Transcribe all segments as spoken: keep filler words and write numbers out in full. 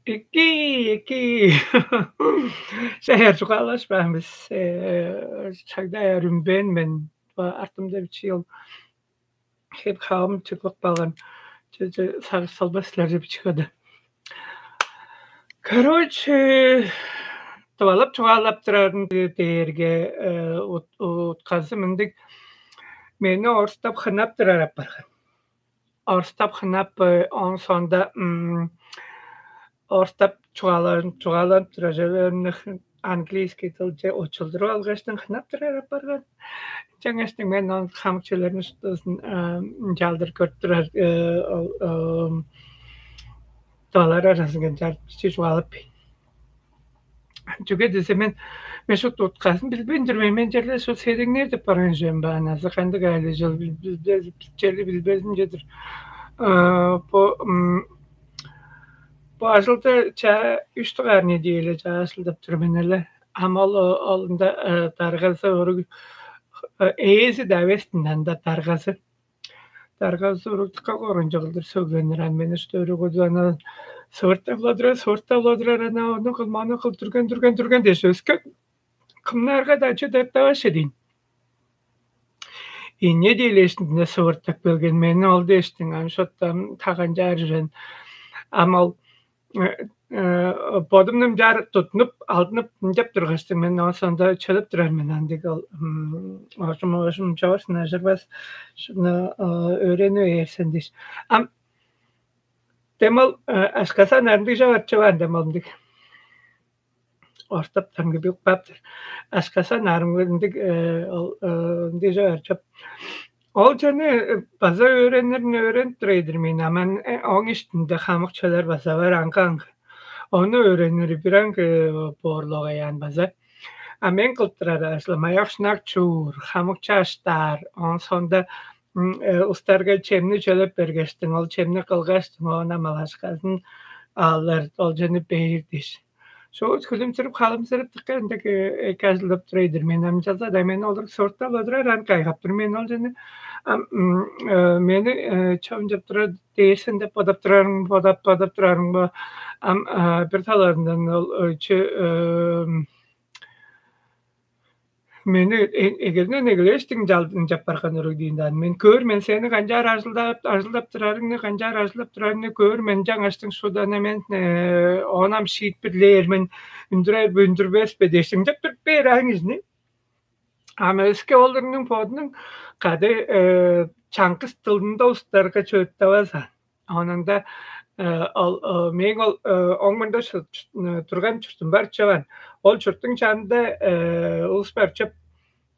Эки, эки. Шаяр чугаалашпаан бис. Э, чагда эр үнбээн мен. Ба артымда бичии ол хеп хаам чыглып калган. Чеже сагыш салбас силерже бичик ада. Короче, тывалап чугаалап турарын дээрге э, ут- утказы мындыг мени орустап хынап турар апарган. Орустап хынап э, оон соонда м, орустап чугааланып чугааланып турар чүвелерни английский дылче очулдуруп алгаштың хынап турар апарган. Ынчангаштың мен ол хамык чүвелерни шуптузун ынчалдыр көрүп турар ол тывалар аразынга ынчаар биче чугаалап бээр. Чүге десе мен мен шупту утказын билбейн тур мен. Мен черле шул седеңнээр деп барган чүвем баан азы кандыг айлы чыл черле билбезим чедир. Бу бу ажылда чаа үч дугаар неделя чаа ажылдап тур мен эле. Ам ол олунда даргазы уруг ээзи да эвес ында даргазы. Даргазы уруг дыка коргунчуг кылдыр сөглениир ан мени что өрүг уду ана сывыртап уладырар, сывыртап уладырар ана ону кыл, маны кыл, дүрген, дүрген, дүрген дээш өске кымнаарга-даа чү дыртавас чедиин. Ийне диилээшиндине сывыртап келген мени ол дээштиң ам шоттан таганчаар үрен ам ол бодумнуң чаар тутунуп, алдынып, ынчап тургаштың мен оон соонда чөлүп турар мен андыг ол оожум оожум чогурсун ажырбас шуну өөренип ээрсен дээш. Ам дем ол ашкасан андыг чогар чыган дем ол ындыг. Ортоп таңгы билип кааптар. Ашкасан арым ындыг ол ындыг чогар чоп. Ол чаны база өөренирин өөренип тура ийдир мен. А мен оң иштинде хамык чөлөр база бар аңгы-аңгы. Ону өөренири бир аңгы боорлугаяан база. А мен кылып турар ажылым аякшынак чуур, хамык чаштаар, оон соонда устарга чемни чөлеп бергештиң, ол чемни кылгаштың, оон амалашказын алыр, ол чаны бээр дээш. Шоут хүлүмсүрүп, халымсырып тыкка ындыг эки ажылдап турайдыр. Мен амчалза да мен олур сортап одурар ан кайгап тур мен ол жана мени чоп ынчап турар дээрсен деп бодап турарың бодап бодап турарың бо ам бир талаарындан ол чө мени эгелинен эгелээштиң жалдын чаппарган уруг диин даан. Мен көөр мен сени канчаар ажылдап ажылдап турарыңны, канчаар ажылдап турарыңны көөр мен жаңаштың шудана мен оон ам шиитпирлээр мен үндүрер бе үндүрбес бе дээштиң деп туруп бээр аң изни. Ам өске оларның бодунуң кады чаңгыс тылында устарга чөттавазаан. Онунда ол мээң ол оң мында турган чуртум бар чаван. Ол чурттуң чанында улус бар чып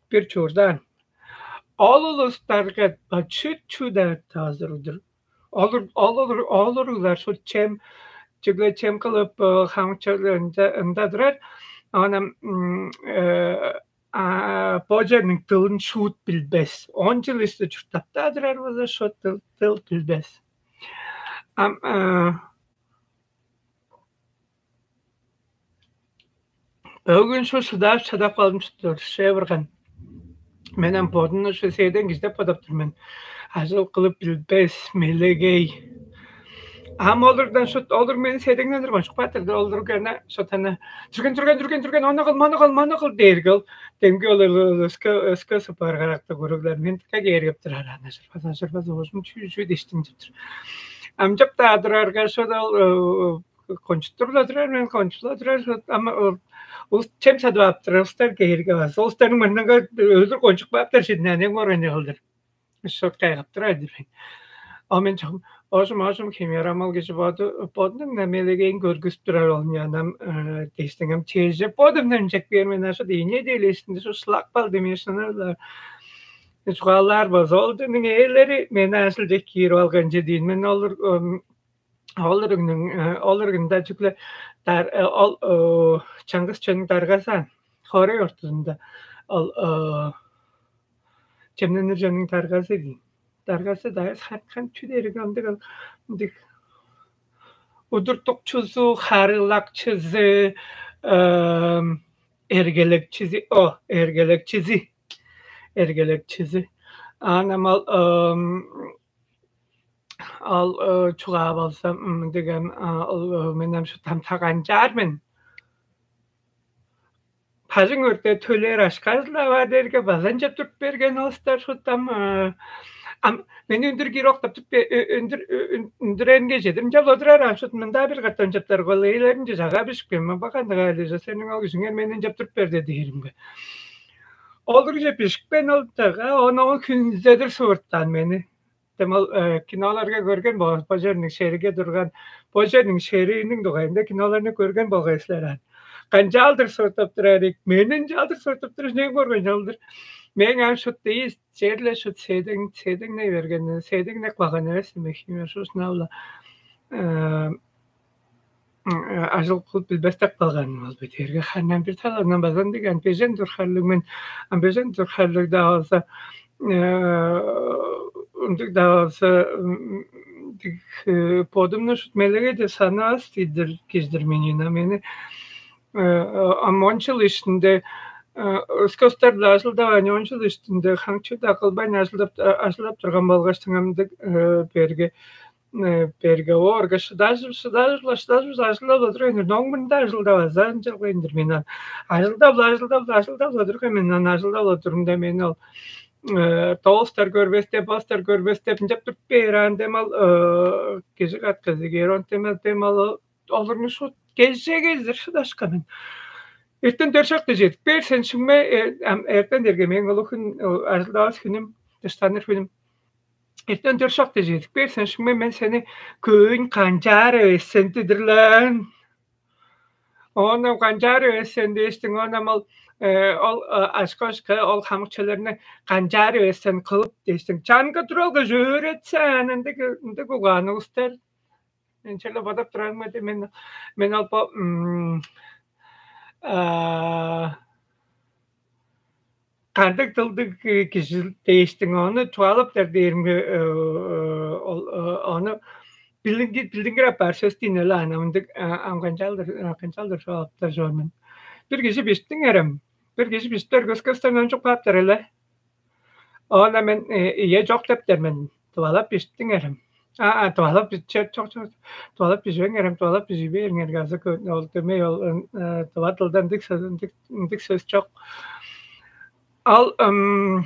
бир чуурдаан. Ол улустарга бачыт чуда тазыр-дыр. Олур олур олурлар шул чем чүгле чем кылып хамчы ында турар. Ана бо черниң тылын шуут билбес. Он жыл исте чурттап-даа турар болза, шо тыл тыл билбес. Ам бөгүн шо шыдаар чадап калдым чуттур, шевырган. Мен ам бодумну шо седен кижи деп бодап тур мен. Ажыл кылып билбес, мелегей. Ам олурдан шут олур мени седеңнен турган шукпаатыр. Олур гана шотана түрген түрген түрген түрген ону кыл, маны кыл, маны кыл дээрге ол демги ол өске өске сыпаргаракты көрүглер мен тыка кээргеп турар ана жырбас ажырбас оозум чүү чүү дештиң деп тур. Амчап-даа турарга шот ол кончуттур-ла турар мен кончула турар шот ама ол улус чем садып ап турар улустар кээрге база улустарның мурнунга өлүр кончук бааптар шидин анен көргөн кылдыр. Шот кайгап турар деп. О мен чогум оожум оожум химиорамал кижи боду бодунуң намелегейин көргүзүп турар ол нянам дээштиңем чежип бодумдан чек бермен ашыды ийне делешинде шу шылак бал демешинелер чугаалаар болза ол дының ээлери мени ажылче киирип алган че дейн мен олур олургнуң олургнда чүгле ол чаңгыс чөнүң даргазаан хоорай ортузунда ол чемненир чонуң даргазы дейн. Даргазы да ханкан чүдериг ындыг ындыг удуртукчузу, харыылакчызы, эргелекчизи, о, эргелекчизи, эргелекчизи. Аан амал ол чугаа болза, мындыг ам ол мен ам шуптам таганчаар мен. Бажың өртээ төлээр ашкажыл-даа бар дээрге база ынчап туруп берген олустар шуптам. Ам мени үндүр киир октаптып, үндүр үндүрээринге чедир ынчап одурар ам шут мында бир катап ынчаптар ол ээлеринче чагаа бишикпейн мен багандыгаа элеже сениң ол кижиңер мени ынчап туруп берди дээримге. Ол кижи бишикпейн ол чагаа ону ол хүнзедир сывыртаан мени. Дем ол киноларга көрген бо черниң шериге турган, бо черниң шерийиниң дугайында киноларны көрген болгай силер аан. Канчаалдыр сортап турар ийик, мени ынчаалдыр сортап турар, нең көрген чалдыр. Мээң ам шут ийис, черле шут седең, седеңней берген, седеңнек баган эвес мехиме шуусунавла. Ажыл кылып билбестек калганым ол бит. Эрге ханнан бир талазынан база ындыг амбежен турхарлыг мен, амбежен турхарлыг-даа болза, ындыг-даа болза, ындыг бодумну шут мелегей деп санавас дийдир кижидир мен. Ына мени ам он чыл ишинде өске устар-биле ажылдавайн, он чыл ишинде хаңчы-даа кылбайн ажылдап ажылдап турган болгаштың ам ындыг берге берге оорга шыдажып, шыдажып-ла, шыдажып-ла ажылдап олур эвес. Ооң мурнунда ажылдаваза ынчалгай-дыр мен ам. Ажылдап-ла, ажылдап-ла, ажылдап-ла турган мен ам, ажылдап-ла турумда мен ол э, тоостар көрбестеп, бостар көрбестеп, ынчап туруп бээр аан дем ал э, кижи каткызы кээр он демел дем ал олурну шут кежеге-дир шыдашка мен. Эртен дөршак дежедик бээр сен шыңме эртен дерге мээң улуг хүн ажылдавас хүнүм, дыштаныр хүнүм. Эртен дөршак дежедик бээр сен шыңме мен сени көөн канчаар эвес сен дидирлээн. Оон канчаар эвес сен дээштиң, оон ам ол ол ашка-ышка ол хамыкчаларны канчаар эвес сен кылып дээштиң. Чанга туралгаш өөретсен, ындыг ындыг угаан улустар. Мен черле бодап турарымга де мен мен ол бо кандыг тылдыг кижи дээштиң, ону чугаалаптар дээримге ол ону билдингир билдингир апаар сөс диин эле аны мындыг ам канчалдыр канчалдыр чугаалаптар чоор мен. Бир кижи биштиң эрем. Бир кижи биштер көскөстен ончук бааптар эле. Оон мен ийе чок дептер мен. Тывалап биштиң эрем. А, а тывалап бичер чок чок. Тывалап биживең эрем, тывалап бижибээриңерге азы ол демей ол тыва тылда ындыг сөс ындыг ындыг сөс чок. Ал ым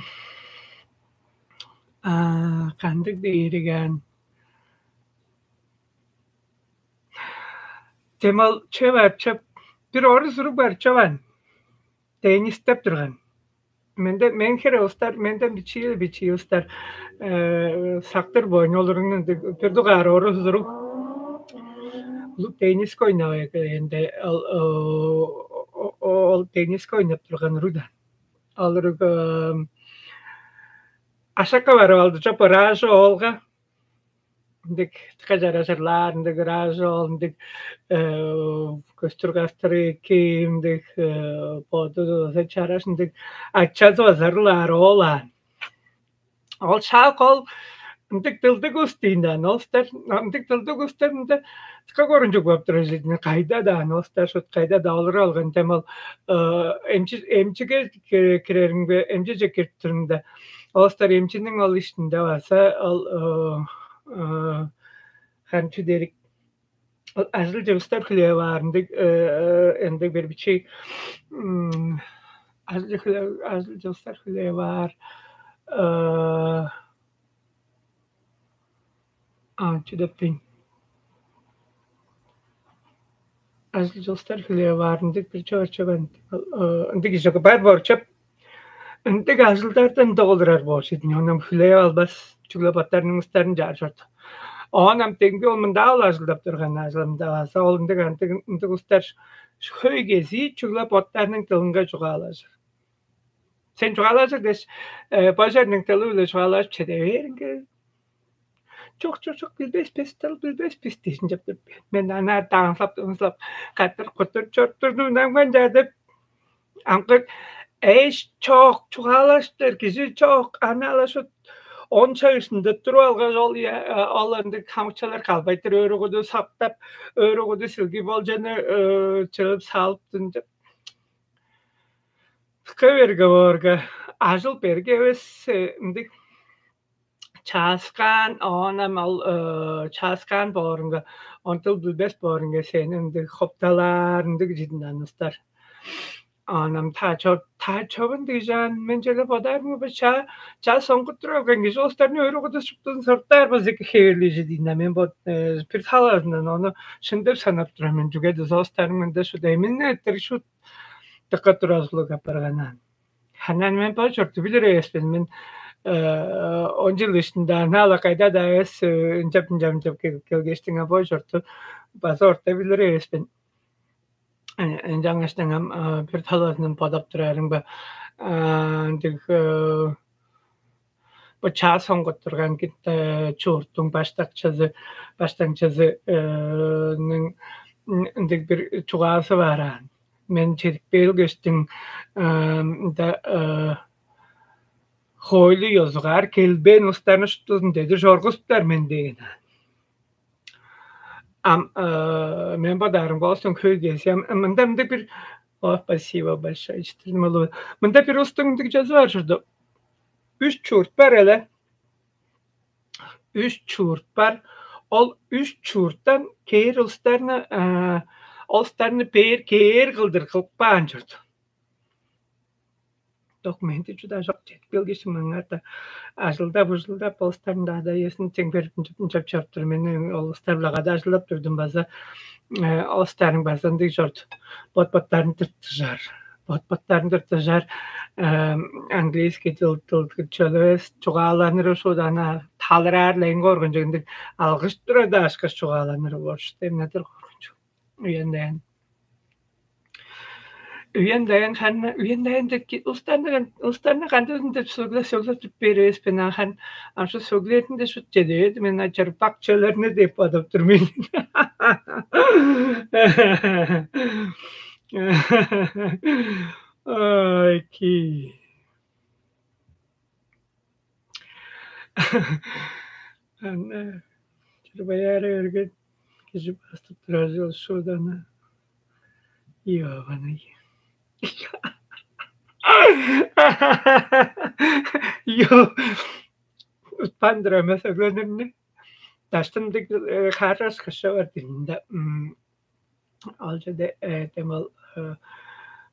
а, кандыг дээригаан. Демал чөп арчып, бир орус уруг бар чован. Теннистеп турган. Менде мен хере устар, менден бичии бичии устар э, сактыр боюн олуруң бир дугаар орус уруг. Улуг тенниске ойнап энде ол ол тенниске ойнап турган уруг да. Ол уруг ашакка барып алды чоп ыраажы оолга ындыг тыка чараш ырлаар, ындыг ыраажы ол ындыг көстүр кастыр эки ындыг боду чараш ындыг ачазы база ырлаар оол аан. Ол шак ол ындыг дылдыг ус дейн даан, ол устар ындыг дылдыг устар ында тыка көрүнчүг болуп турар чедине кайда даан, ол устар шут кайда-даа олуруп алган дем ол эмчи эмчиге киреримге эмчиже кирип турумда, ол устар эмчиниң ол иштинде база ол ханчы дерик ажыл-чывыстар хүлээп аар ындыг ындыг бир бичии ажыл-чывыстар хүлээп аар чүдептейн ажыл-чывыстар хүлээп аар ындыг бир чоочу ындыг кижи бар борчуп ындыг ажылдардан доолурар болчу ийин. Ону хүлээп албас чүгле боттарының устарын чаар чорду. Оон ам демги ол мындаал ажылдап турган ажылымда база ол ындыг ындыг ындыг устар хөй кезии чүгле боттарының дылынга чугаалажыр. Сен чугаалажыр дээш, бо черниң дылы-биле чугаалажып чеде бээриңге, чок чок чок билбес бис дыл билбес бис дээшин чаптыр. Мен ана даңзылап дыңзылап каттыр куттур чоруп турдум намган чаа деп Аңгы эш чок чугаалаштыр кижи чок ана ала шут он чагышында туруп алгаш ол ол ындыг хамыкчалар калбайтыр өрүгүдү сактап өрүгүдү силги болчаны чыгып салыптын деп. Тыка берге боорга ажыл берге эвес ындыг чааскаан, оон ам ол чааскаан боорунга, онтул билбес боорунга сени ындыг хопталаар, ындыг чидин аныстар. Оон ам та чор та човун дижаан мен черле бодаарымга бо чаа чаа соңгуттур алган кижи остарны өрү кудус чуптузун сыртаар база эки хеверлижи дейн мен бо бир талазындан ону шын деп санап турам мен чүге деза остарың мында шут эмин эттир шут дыка туразылыг апарганан. Ханан мен бо чорту билир эвеспин мен он жыл ишинде ана ала кайда да эвес ынчап ынчап ынчап келгештиңе бо чорту база орта билир эвеспин. Ынчангаш дыңам бир талазындан бодап турарың ба ындыг бо чаа соңгут турган чууртуң баштакчызы баштаңчызының ындыг бир чугаазы бар аан. Мен чедип келгештиң да хоойлу ёзугаар келбээн устарны шуптузун деди чоргустар мен дээн аан. Ам мен бодаарым болзун хөй кези ам мында мындай бир о, спасибо большое, читирдим улуу. Мында бир устуң мындыг жазы бар чорду. Үч чуурт бар эле. Үч чуурт бар. Ол үч чуурттан кээр улустарны улустарны бээр кээр кылдыр кылып каан чорду. Документи чудаажок чедип келгеш маңаарда ажылдап-ужулдап болустарында ада-иесин тең берип ынчап чоруптур. Мен ол устар-ла кады ажылдап турдум база. Олустарың база ындыг чорду. Бот-боттарын тыртыжар. Бот-боттарын тыртыжар. Английский дыл дыл чөлүвес чугааланыр ушууда ана талыраар лейн коргунчуг ындыг алгыш турар даашкаш чугааланыр борчуш демнедир коргунчуг. Уян даян. Уян даян ханна уян даян деп улустарны улустарны кандыгын деп сөгле сөглеп туруп беребес мен ан хан амшы сөглээринде шут чедээди мен чырпак чөлөрүнө деп бодуп тур мен. Ой ки. Аны чырбаяары өрген кижи бастып турар жол шууданы. Иованы. Ио. Утпандыр эмес өгленирни. Даштымдык хаараш кыша бар дининде. Ол чеде дем ол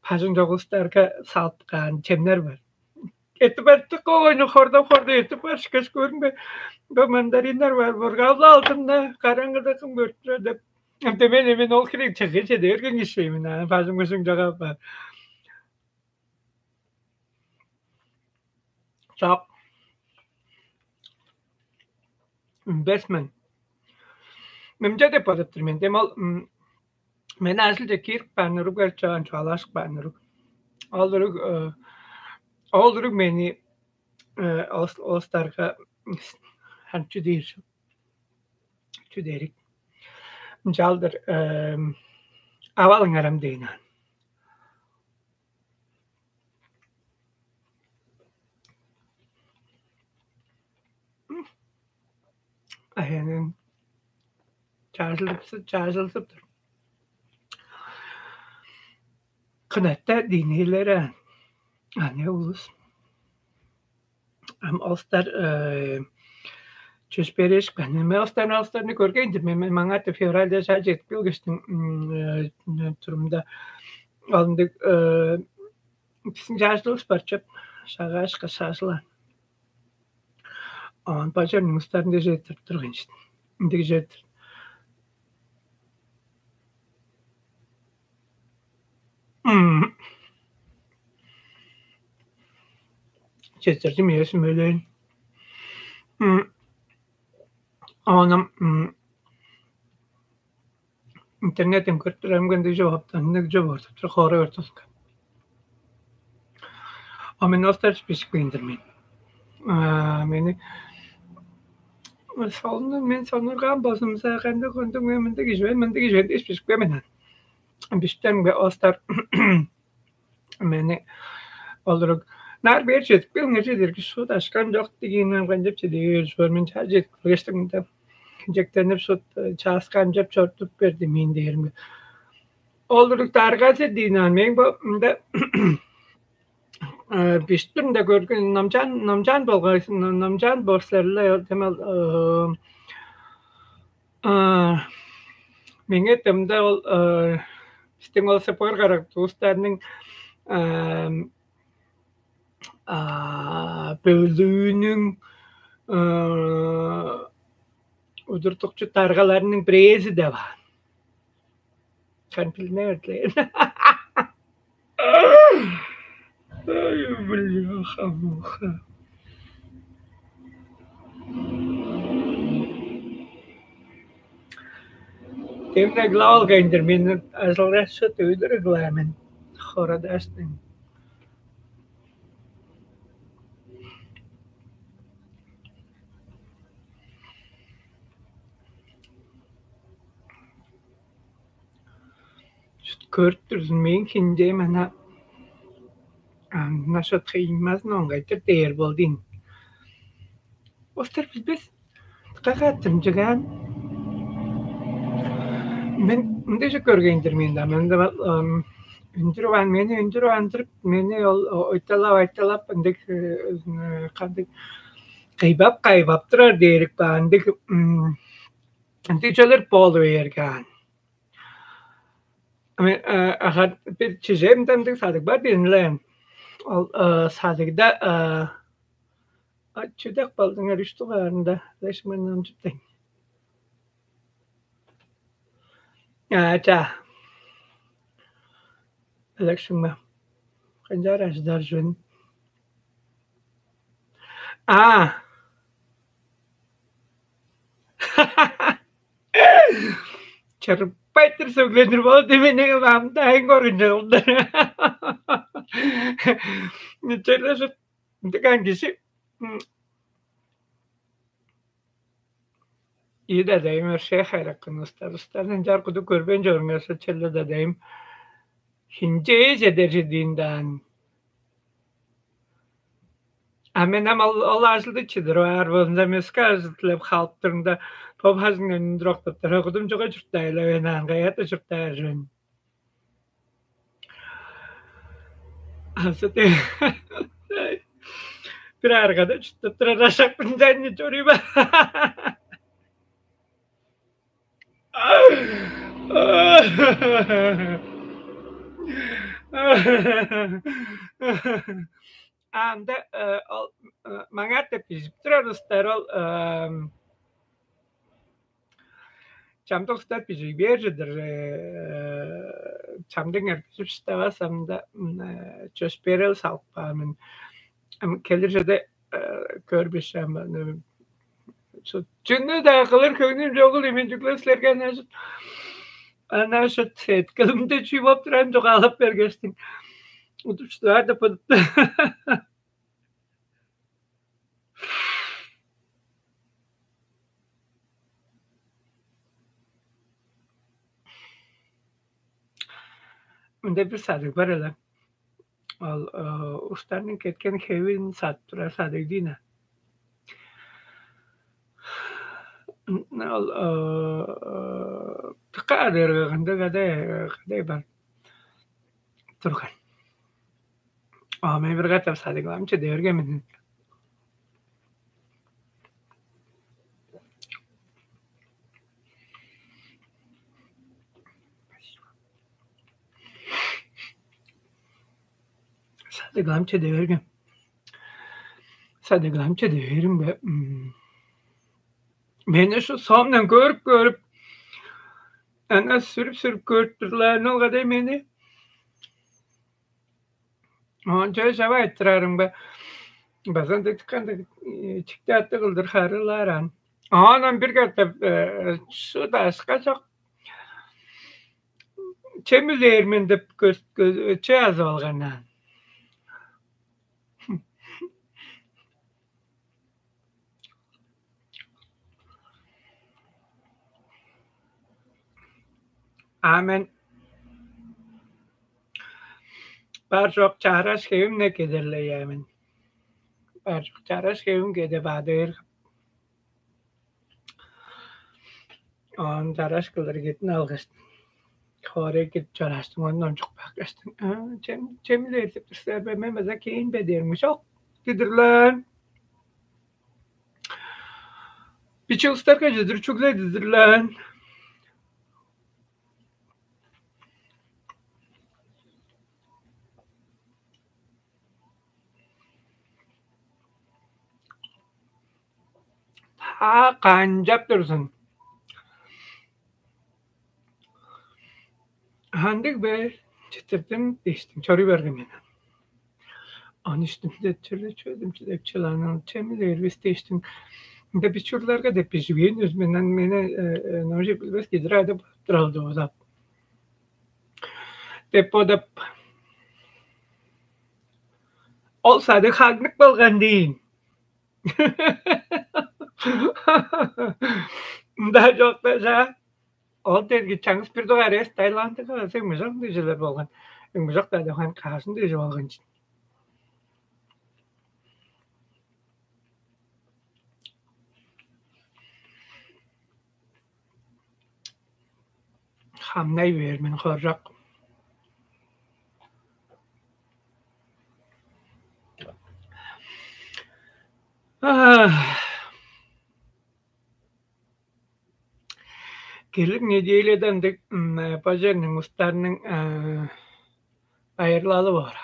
бажың чогулустарга салып каан чемнер бар. Эти бартык ойну хордап хорда эти барышкаш көрүнбе. Бо мандариннар бар бургавла алдымда караңгыда кым көрүп турар деп. Эмте мен эмен ол хирек чыгы чеде берген киши мен аны бажың быжың жагап бар. Чок. Бес мен. Мемче деп бодуптур мен. Дем ол мен ажылче кирип каан уруг эр чаан чугаалашып каан уруг. Ол уруг ол уруг мени олустарга ханчы дээр чүдерик. Ынчалдыр авалыңарам дээн аан. Аянын чаажылдыпсып чаажылдыптыр. Кынатта дийнээлер аан. Ане улус. Ам олстар чөс береш кане мен олстар олстарны көргейн-дир мен мен маңааты февральда шаа жетип келгештиң турумда ол ындыг биздин жаажылыбыз бар чоп шагаашка шаажылаан. Оон бажар нумустарында жетирип турган ишти. Ындыг жетир. Четирди мээсим өлөөн. Ону интернеттен көрүп турарым кенде жок ындыг жок ортуптур хоора ортузунга. А мен остар бишикпейн-дир мен. Мени солну мен сонургаан болзумза кандыг кундуг мен мындыг ижибейн мындыг ижибейн дээш бишикпейн мен. Биштен бе остар мени олурук наар бээр чедип келиңер чедирги шуут ашкан чок дигиинен канчап чедип бээр чугар мен чаа чедип келгештиг мында. Инжектенип шуут чааскан чап чортуп берди миин дээримге. Олурук даргазы диинан мең бо мында Биштиринде көрген номчаан номчаан болгай, номчаан боор силер-ле, ол демел. Меңээ демде ол, бистиң ол сыпыыр карак туустарның бөлүүнүң удуртукчу даргаларының бирээзи деп аан. Конфликтнер. Ай, бляха-муха. Демнег лаалгайындыр мен, ажылгашчы өйдүр ыглаамын. Хорадаштың. Көрүп турзун, мен хинчээм ана насчет хыйынмазын оңгайтыр дээр болдуйн. Остар билбес. Кагаттым жыгаан. Мен мындыжы көргендир мен да. Мен да үндүрүп ан, мени үндүрүп андырып, мени ол ойталап, ойталап ындыг кандыг кыйбап, кайбап турар дээрик ба, ындыг ындыг чөлөр болу берген. Ага, бир чижемден ындыг садыг бар дийин-ле. Ол садыгда чүдек болдуңар үш дугаарында лешман намчыптайн. Ача. Элекшиңме. Канчаар ажыдар жөн. А. Чырпайтыр сөгледир болду, менең амдайын көрүнчү кылдыр. Черлежип, ындыган кижи. Ийи дадайым өршээ хайраккын устар. Устардан чар куду көрбейн чоруңарса, черле дадайым хинчээже держе диин даан. А мен ам ол, ол ажылды чыдырып аар болза, мөске ажыл дилеп халып турумда, бо бажыңдан үндүр октаптар, кудум чуга чурттаайлап энаан, каята чурттаар чүвен. Азы де бир аргада чурттап турар ашак мынчаанче чоруй ба. Анда ол маңаа деп бижип турар устар ол чамдык устар бижип бээр чыдыр. Чамдык эргижип шыдавас амда чөс берел салып каан мен. Келир чеде көрбүш ам. Чүнү-даа кылыр хөңнүм чогул, эмен чүгле силерге анаа шут, анаа шут сеткилимде чүү болуп турарын чугаалап бергештиң. Удуштуар деп бодупту. Мындай бир садыг бар эле. Ол устарның кеткен хевин садып турар садыг дийна. Ол тыкка адыыргагында кадай кадай бар турган. А мен бир катап садыглаамчы дээрге мен садыглаамчы дээрге садыглаамчы дээрим бе? Мени шу соомдан көрүп көрүп, ана сүрүп сүрүп көрүп турлаан ол кадай мени. Оон чөй чавай турарың бе? Базан дыткан чикти атты кылдыр харыылаар аан. Оонан бир катап шудашка чок. Чем үлээр мен деп көс- көс- че азып алганнаан. Аамен. Бар чок чаараш хевимне кедерлей аамен. Бар чок чаараш хевим кеде баадыыр. Оон чараш кылдыр кетин алгаш, хоорай кирип чорааштың, ону номчуп каапкаштың: «А, чем, чемилээр деп тур силер бе? Мен база кээйн бе?» — дээримге: «Чок, дүдүрлээн. Биче улустарга чедир чүгле дүдүрлээн». Та канчап турзун? «Андыг бе, чыттырдым» дээштиң, чоруй барган мен. Ону иштимде: «Черле чүведим чүдеп чылаанын чемилээр бис» дээштиң. Ында бичурларга деп биживээн үз менен мени номчуп билбес кидир ады болуп туралды бодап. Деп бодап, ол сады хагныг болган дейн. Ында чокта чаа. Ол дерги чаңгыс бир дугаар эс Таиландыга сен мыжак дижелер болган. Мыжак да хан каасын дижи болган. Хамнай бээр мен хоржок. Келир неделяда ындыг бажарның устарның байырлалы боор.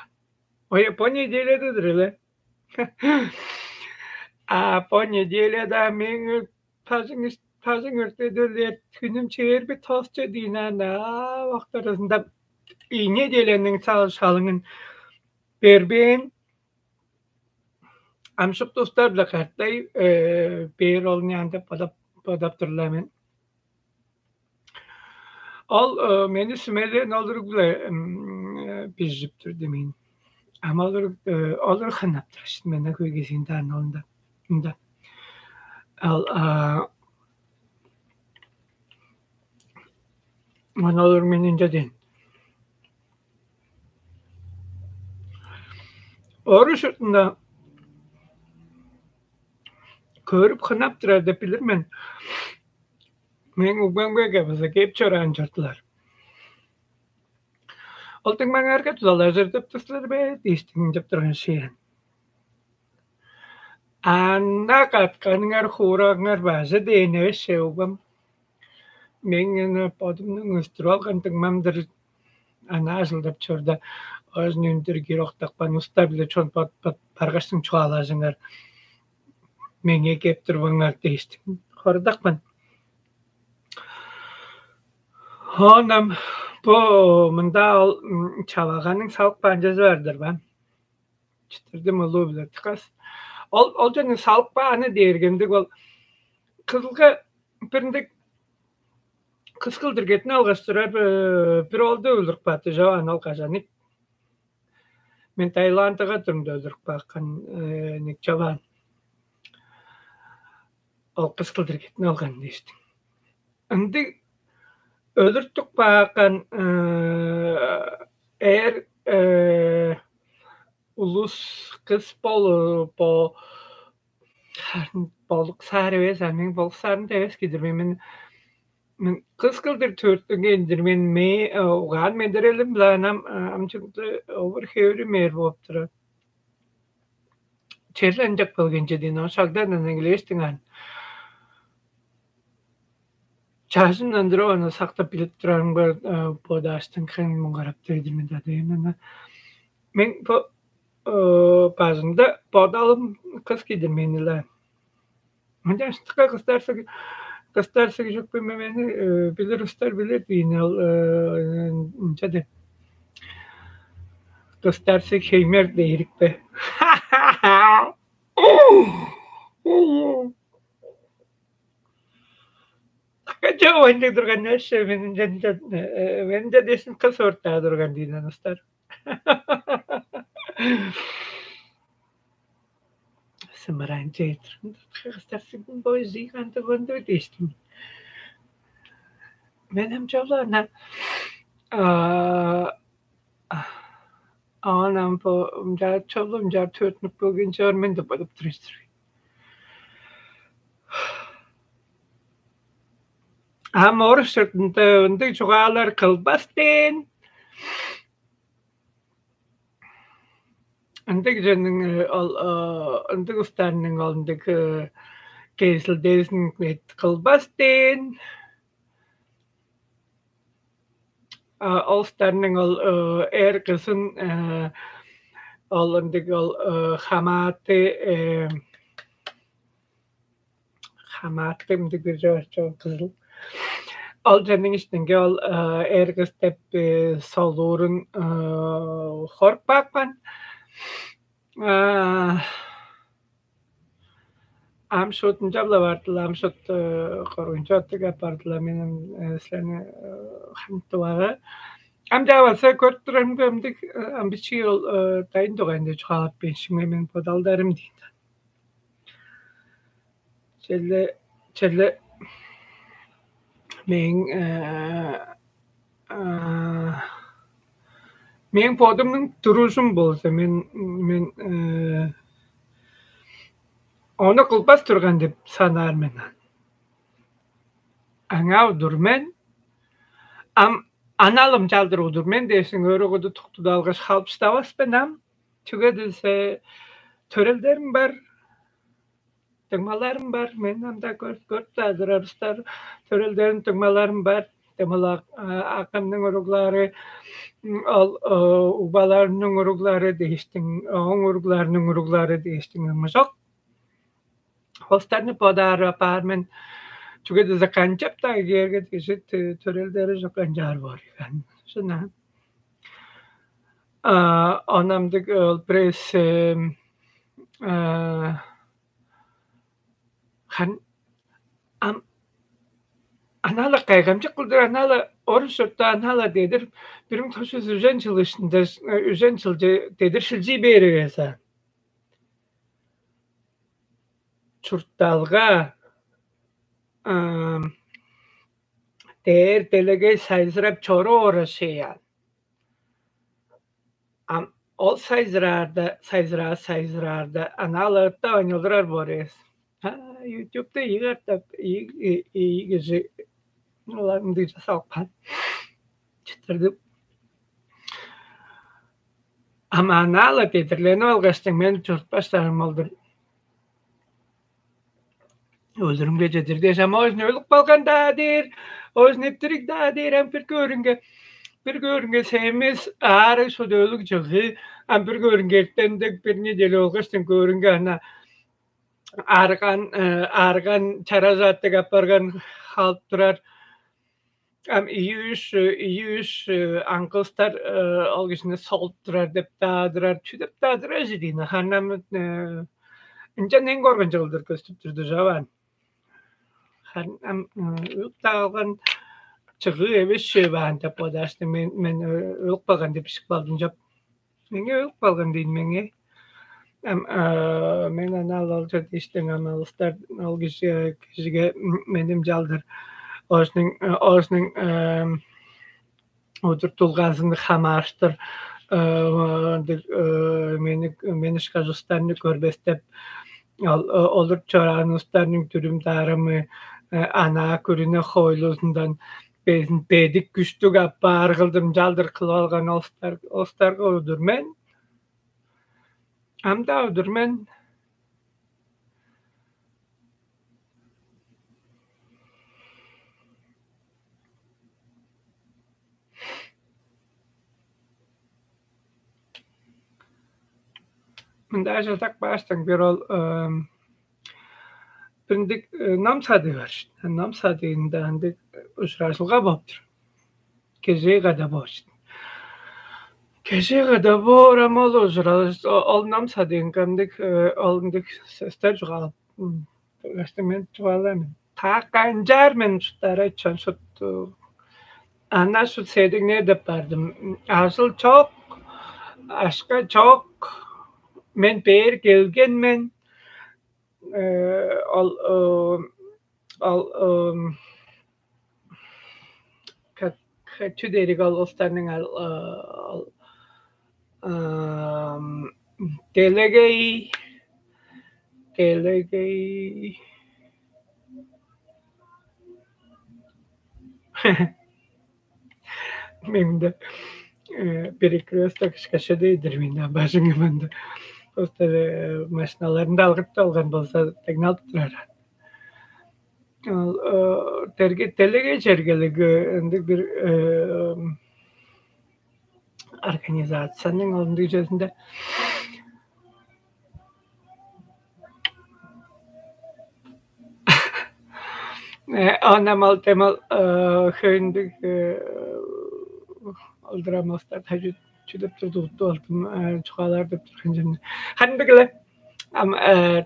Ой, бо неделядадыр эле. А бо неделяда мээң бажың бажың өртедилер, хүнүм чээрби тосчу диин анда октарызында ий неделяның шалыңын бербээн. Амшык тустар-биле каттай бээр ол няан деп бодап бодап турлар мен. Ол мени сүмелээн олуруг-биле бижип тур демейн. Ам олуруг олуруг хынап тур мен хөйгезиин даан олунда. Мында. Ал а, аны олур мен ынча дээн. Орус чуртунда көрүп хынап турар деп билир мен. Мээң угбамга база кээп чораан чордулар. Ол дыңмаңарга тудалажыр деп тур силер бе дээштиң деп турган шыян. Анда катканыңар хуураңар бажы дээн эвес че угбам. Мээң аны бодумнуң өстүрүп алган дыңмам-дыр. Ана ажылдап чорда оозун үндүр киир октапкан уста-биле чон баргашсың чугаалаажыңар меңээ кеп турбаңар дээштим. Хорудакпын. Оон ам бо мында ол чаваганың салып каан чүвези бар-дыр ба? Читирдим улуу биле тыкас. Ол ол жана салып кааны дээргендик ол кызылга биринде кыс кылдыр кетине алгаш турар бир оолду өлүрүп каапты жаваан ол кажаник. Мен Таиландыга турумда өлүрүп каапкан ник жаваан. Ол кыс кылдыр кетине алган дээштиң. Ындыг өлүртүп каапкан эр улус кыс болур бо харын болук саар эвес а мен болук саарында эвес кидирбейн мен мен кыс кылдыр төрүттүнгендир мен ме угаан мендерелим биле анам амчыгды овур хевирим эр болуп турар. Черле ынчак болган чеден ол шагдан ынеглээштиң ан. Чажымдан туруп аны сактап билип турарымга бодааштың кыйын муңгарап дойдум мен да дыйын аны. Мен бо бажымда бодалым кыз кидирмейн-ла. Мынча ынчыкка кыстар сыг кыстар сыг чүкпейн мени билир устар билир дийин ол ынча деп. Кыстар сыг хеймер дейрик бе? Кача ойнуг турган эше мен мен десин кыз ортаа турган дийин устар. Сымыраан чей турган кыргыстар сиңдин бой жыйган турган деп эстим. Мен ам чола ана аан ам бо ымчаар чола ымчаар төртүнүп келген чоор мен деп бодуп тур эстир. Ам орус чуртунда ындыг чугаалар кылбас дээн. Ындыг чүвениң ол ындыг устарның ол ындыг кезилдезин кылбас дээн. Ол устарның ол эр кызын ол ындыг ол хамааты хамааты ындыг бир чоор чоор кызыл. Ол чүвениң иштинге ол эр кыз деп солуурун хоруппаапкан. Ам шуут ынчап-ла бардыла, ам шуут коргунчу аттыг апардыла менен силерни хантывага. Ам чаа база көрүп турарымга ындыг ам бичии ол дайын дугайында чугаалап бээшиңме мен бодалдарым дейт. Черле черле мээң мээң бодумнуң туружум болза, мен мен ону кылбас турган деп санаар мен аны. Аңаа удур мен, ам аналым чалдыр удур мен дээшиң, өрүгүдү туктуду алгаш халыпштавас мен ам. Чүге десе төрелдерим бар, дыңмаларым бар. Мен ам-даа көрүп-даа турар устар төрелдерим, дыңмаларым бар. Дымылак акымның уруглары, ол убаларының уруглары дээштиң, ооң уругларының уруглары дээштиң ымыжок. Хостарны бодаар апаар мен. Чүге деза канчап-даа кээрге кижи төрелдери чок канчаар боор ийген. Шына. Онамдык ол пресс хан ам анала кайгамчык кылдыр анала орус чуртта анала дедир бир миң тос жүз үжен чыл ишинде үжен чылчы дедир шилчий бээр эвеса. Чуртталга дээр делегей сайзырап чоруур ошеян. Ам ол сайзыраарда, сайзыраар, сайзыраарда, анаалыыртап оңнолурар боор эвес. Ютубта ийи катап ийи кижи олар ындыг часалып каан. Чыттырдым. Ам анаала дедирленип алгаштың мен чуртпаштарым олдур. Өлүрүмге чедир дээш, ам оозун өлүп калган-даа дээр, оозун эптириг-даа дээр, ам бир көөрүнге, бир көөрүнге сэмис аары шуду өлүг чыгыы, ам бир көөрүнге эртендик бир неделя болгаш сен көөрүнге ана арган арган чаражааттыг апарган халып турар. Ам ийи-үш ийи-үш аңгылыстар ол кижини солуп турар деп-даа турар, чүү деп-даа турар чүдийни ханнамыт ынчан эң коргунчуг кылдыр көстүп турду чаваан. Харын ам ылып-даа калган чыгыы эвес чүве баан деп бодааштым мен мен ылып калган деп бишип калдым чоп. Меңээ ылып калган дейн меңээ. Ам мен ана ол ол чер диштиң ам алыстар ол кижиге кижиге меним чалдыр оожнуң оожнуң удуртулгазын хамаарыштыр ындыг мени мени ышкаш устарны көрбестеп ол олур чораан устарның дүрүм даарымы анаа күрүне хоойлузундан безин бедик күштүг аппаар кылдым чалдыр кылып алган олустар олустарга удур мен ам-даа удур мен Мында ажылдак баастаң бир ол бирдик ном садыы бар. Ном садыында ындыг ужуражылга болуптур. Кежээ када боор. Кежээ када боор ам ол ужурал ол ном садыынга ындыг ол ындыг сөстер чугаалап мен чугаалаар мен. Та канчаар мен шуптара чон шупту. Ана шут седигне деп бардым. Ажыл чок, ашка чок. Мен бээр келген мен. Э, ол э, ол э, как хочу дээриг ол улустарның ал, э, ол эм, делегей делегей Мында перекресток шкаша дейдир мен бажыңы мында. Просто машиналарында алгырып алган болса дыңналып турар. Ол терге делеге чергелиги ындыг бир организацияның ол ындыг чөзүндө Э, Ана мал темал хөөндүг олдурамастар тажы чүдөп турду уттуп алдым чугаалаар деп турган жерде. Хандыгыле ам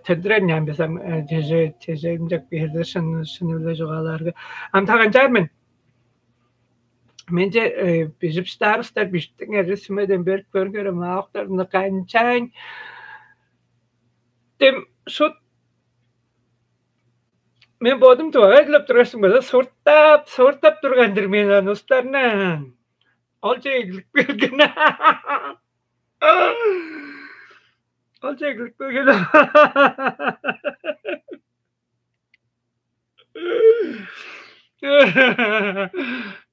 төндүрен ян бисам чеже чеже имжек биэрде шын шыны биле чугаалаарга ам таганчаар мен. Менче бижип шыдаарыстар биштиң эрис сүмеден берип көрүңер маактарны канчаайн дем шут мен бодум тывага эдилеп тургаш база суртап суртап турган-дыр мен аны устарынан. Ол чеглик берген. Ол чеглик берген.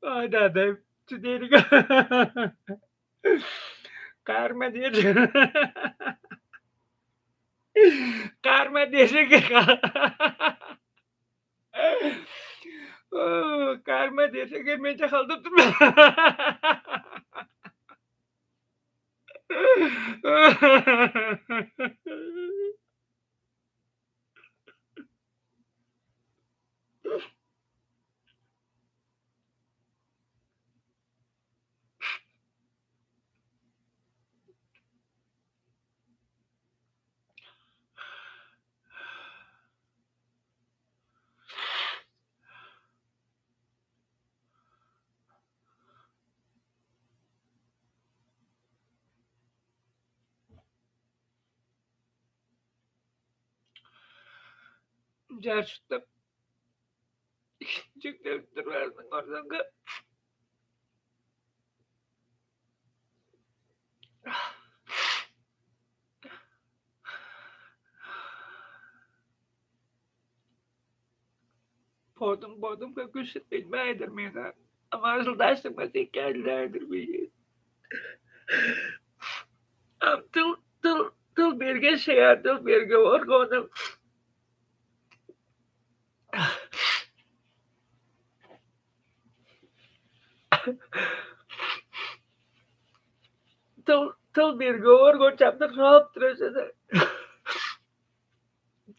Ой да да чүдериг. Карма дер. Карма дер. Карма дер. Мен жахалдап турман. Жарыштып, чүктелип турарының орнунга Бодум бодумга күш билбейдир мен. Ам ажылдаштыңмас эки ажылдайдыр бии. Ам тыл тыл тыл берге шея, тыл берге оргону. Тыл тыл берге оргон чамдык жоп тура.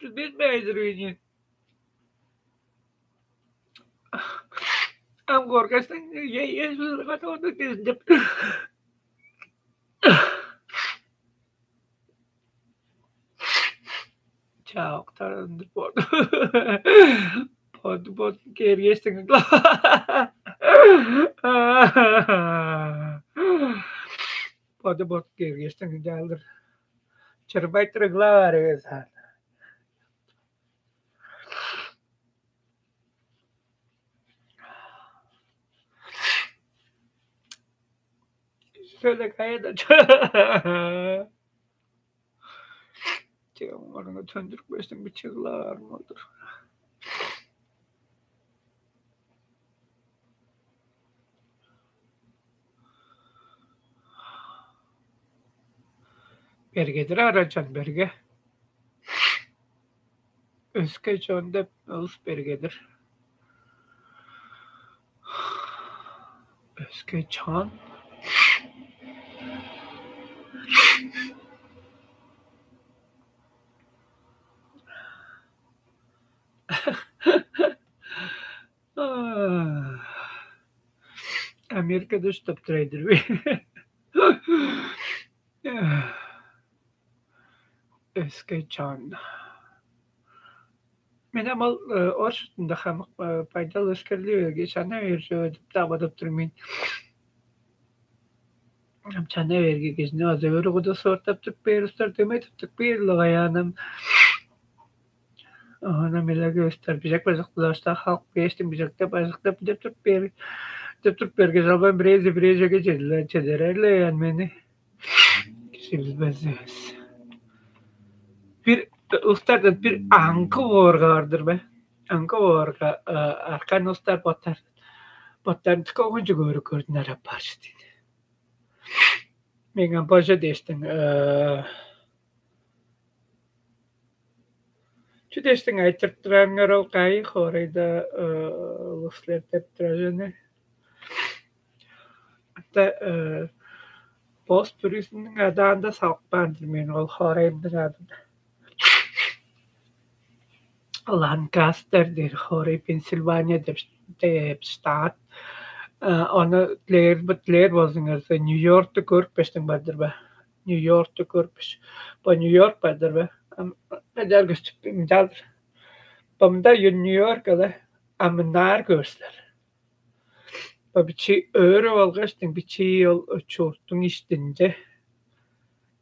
Билбейдир үйүнүн. Ам коргастан ей ей ону дезин деп. Чаактар ындыр боду. Боду боду кергестиң. Боду боду кергестиң жалдыр. Чырбайтыр ыглаар эвес. Сөйле каяда. Чегем орнуңа төндүрүп көстүң биче кылаарым олдур. Бергедир арачан берге. Өске чон деп улус бергедир. Өске чон. Америкада уштап турайдыр бе? Өске чон. Мен ам ол оршутунда хамык байдал өскерли берге чана бээр чүве деп дабадап тур мен. Ам чана берге кижини база өрү куду сууртап туруп бээр устар дөмей туттук бээр лыгаяанам. Оона милеге устар бижек бажыктылаашта халк бээштиң бижектеп бажыктап деп туруп бээр деп туруп берге жалбан бирээзи бирээжеге чедилер чедерерле ан мени. Кижи билбес эвес. Бир устардан бир аңгы боорга бардыр бе? Аңгы боорга аркан устар боттар. боттарынче кончуг өөрүп көрдүнер апаар чүве-дир ийин. Меңээ бо чүве дээштиң, э, чү дээштиң айтырып турарыңар ол кайы хоорайда, э, улус силер деп турар чүвени. Ында, э, бос бүрүзүнүң адаанда салып каан-дыр мен ол хоорайымның адын. Ланкастер дээр хоорай, Пенсильвания деп, деп штат. Э, ону дилээр, дилээр болзуңарза, Нью-Йоркту көрүпкештиң бар-дыр бе? Нью-Йоркту көрүпкеш, бо Нью-Йорк бар-дыр бе? Ам, ынчаар көстүп, ынчалдыр. Бо мында Нью-Йорк але, а мынаар көөр силер. Бо бичии өөрүп алгаштың, бичии ол чурттуң иштинче.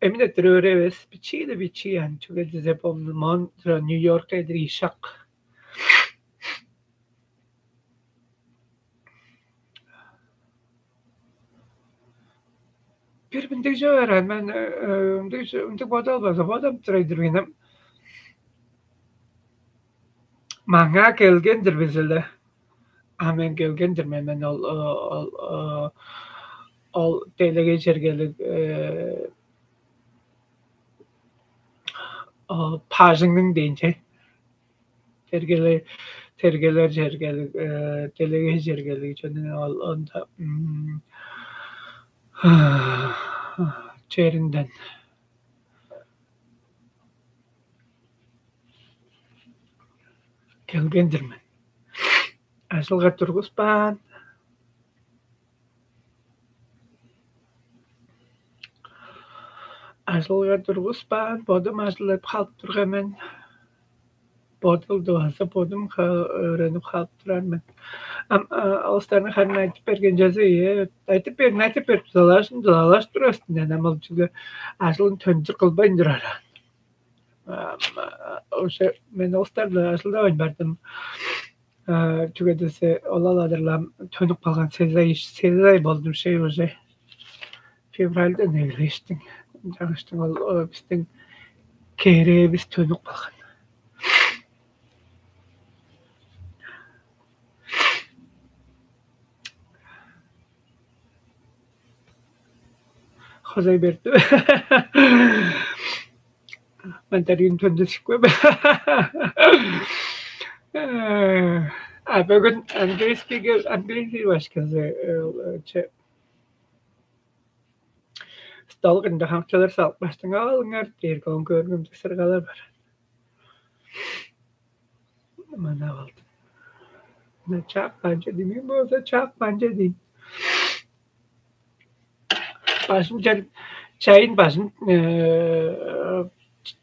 Эмин эрттир өөр эвес, бичии-ле бичии, ам чүге дизе, бо мон Нью-Йоркка эдир ийи шак. Бир мындыг чүве бар, ам мен, э, э, ындыг чү-, ындыг бодал база бодап турар-дыр мен ам. Маңаа келген-дир бис але. А мен келген-дир мен, мен ол, ол, ол, ол делегей чергелиг, э, ол бажыңның дээнче. Тергелер, тергелер чергелиг, э, делегей чергелиг чүвени ол, онда, м, черинден келген-дир мен. Ажылга тургуспаан. Ажылга тургуспаан, бодум ажылдап халып турган мен. Бодалды база бодум ха-, өөренип халып турар мен. Ам, а, улустарның харын айтып берген чүвези, ийе, айтып бериң, айтып берип, дузалажын, дузалажып турар силер, ам ол чүгле ажылын төнчү кылбайн турар. Ам, а, уже мен улустар-биле ажылдавайн бардым. А, чүге дээш, ол-ла адырлаам төнүп калган, сегиз ай, сегиз ай болду, шей, уже. Февральдан эгелээштиң. Ынчангаштың ол, о, бистиң кээрээвис төнүп калган. Хозай берди. Мандарин төндөшүкпе. А бүгүн английскийге, английский башкызы, э, че-, стол кырында хамчалар салып каштың, алыңар дээрге, оон көргүмчү сыргалар бар. Манап алдым. Мына чаап каан чүве дийин, мен болза чаап каан чүве дийин. Бажым чер, чайын бажым, э,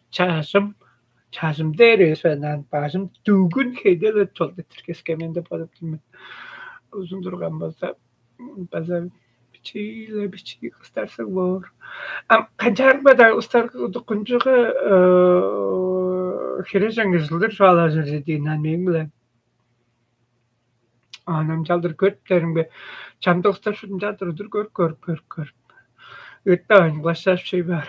чажым, чажым дээр эвес, ынчан бажым дүгүн хеде-ле чолдуттур кеске мен деп бодап тур мен. Узун турган болза, база бичии-ле бичии кыстарсыг боор. Ам канчаарга-даа улустар удуккунчуга, э, хире чаңгыжылдыр чугаалажыр чүве дийин, ам мээң-биле. Ам ынчалдыр көрүптериңге, чамдык улустар шуут ынчалдыр удур көрүп, көрүп, көрүп, көрүп. Ыыттавайн кылаштажып чей баар.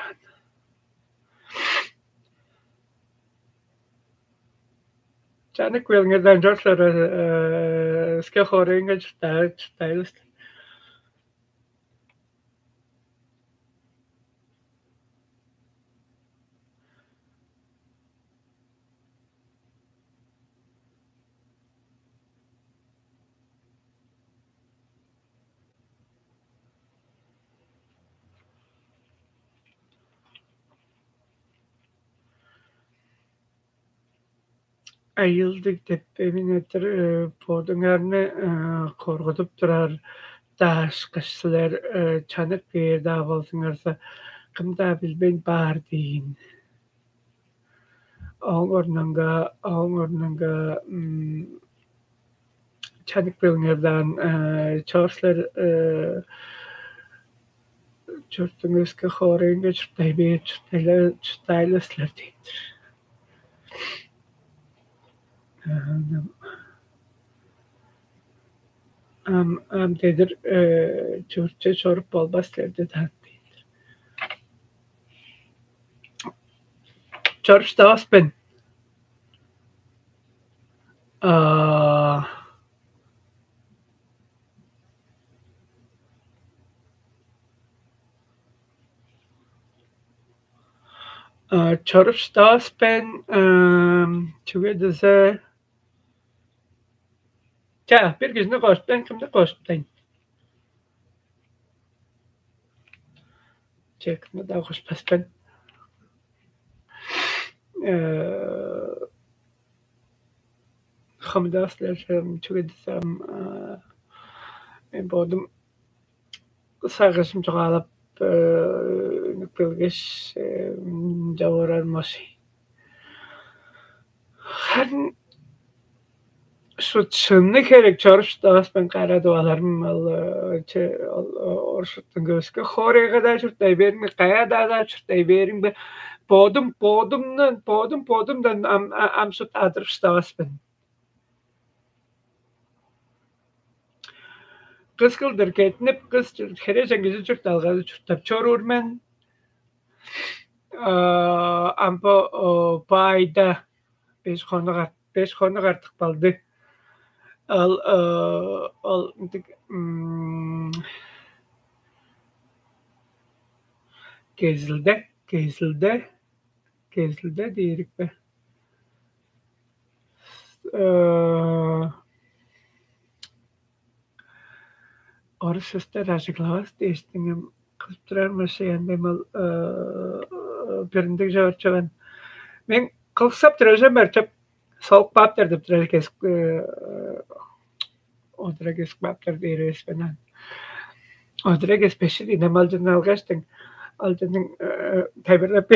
Чанып келиңерден чорсура, э, өске хоорайынга чурттай-, чурттайлыс. Айыылдыг деп эмин эрттир, э, бодуңарны, э, коргудуп турар даашкыш силер, э, чанып кээр-даа болзуңарза, кым-даа билбейн баар дийин. Ооң орнунга, ооң орнунга, м, чанып келиңер даан, э, чоор силер, э, чурттуң өске хоорайынга чурттай бээр, чурттайла-, чурттаай-ла силер дээп-тир. Ам, ам дедир, э, чуртче чоруп болбас силерде даан дээп-тир. Чоруп шыдавас мен. А, А, чоруп шыдавас мен, ам, чүге дизе, ча, бир кижини кожуптайн, кымны кожуптайн? Че, кымны-даа кожуппас мен. Э, хамыдавас силер, чүге дизе, ам, а, мен бодум сагыжым чугаалап, э, үнүп келгеш, э, мынча орар може. Харын шут шынны херек чоруп шыдавас мен, кара дуаларым, ол, э, че, ол, о-, оршуттуң көскө хоорайга-даа чурттай бериң бе, кая-даа-даа чурттай бериң бе, бодум, бодумдан, бодум, бодумдан ам, а-, ам шут адырып шыдавас мен. Кыс кылдыр кетинип, кыс чур-, херээжен кижи чуртталгазы чурттап чоруур мен. А, ам бо, о, бо айда беш хонук ар-, беш хонук артып калды. Ол, о, ол ындыг, м, кезилде, кезилде, кезилде дээрик бе? Э, орус сөстер ажыглавас дээштиң ам кылып турар машаянда ол, э, бир ындыг чоор чоган. Мен кылыксап турар чүвем бар чоп, солуп кааптар деп турар кесип, э, одура кесип кааптар дээр эвес мен аан. Одура кеспеши дейн ам алчын алгаштың, алчының, э, тайбырлап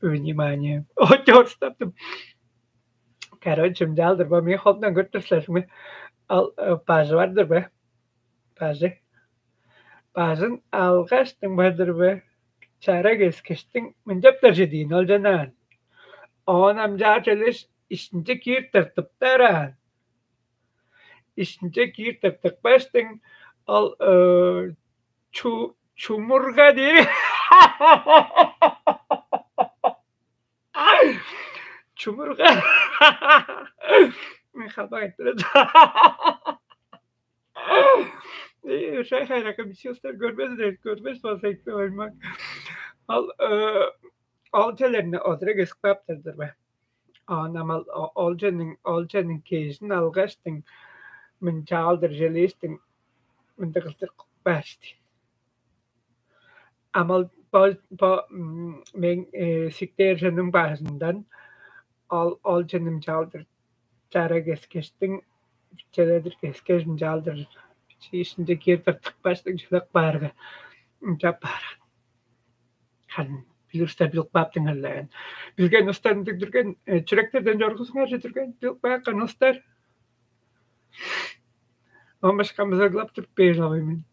внимание. Очоорустаптым. Короче, мынчаалдыр бо, мени холумдан көрүп тур силер. Ал, э, бажы бар-дыр бе? Бажы. Бажын алгаштың бар-дыр бе? Чара кескештиң мынчаптар чедиин ол жанаан. Оон амчаар чөлеш ишинче киир тыртыптар аан. Ишинче киир тыртыкпаштың ол, э, чу-, чумурга дээр. Чумурга. Мен халбак айтып турар. Эй, ушай хайракка бичиостар көрбезилер, көрбес болза айтпай оймак. Ал, э, ол челерни одура кесип кааптар-дыр бе? Оон амал о-, олчаның, олчаның кежин алгаштың, мынчаалдыр желээстиң, мындыг кылдыр баштын. Амал бо, бо, м, мен, э, сиктээр чонум бажындан ол, ол чонум чаалдыр чара кескештиң, челедир кескеш, мынчаалдыр ишинче киир тыртыкпаштың чылык баарга, ынчап баар. Харын билир уста билип кааптыңар-ла. Билген устар ындыг дүрген, э, чүректерден чоргузуңар чүдүрген, билип каапкан устар. Оон башка мызыглап туруп бээр мен.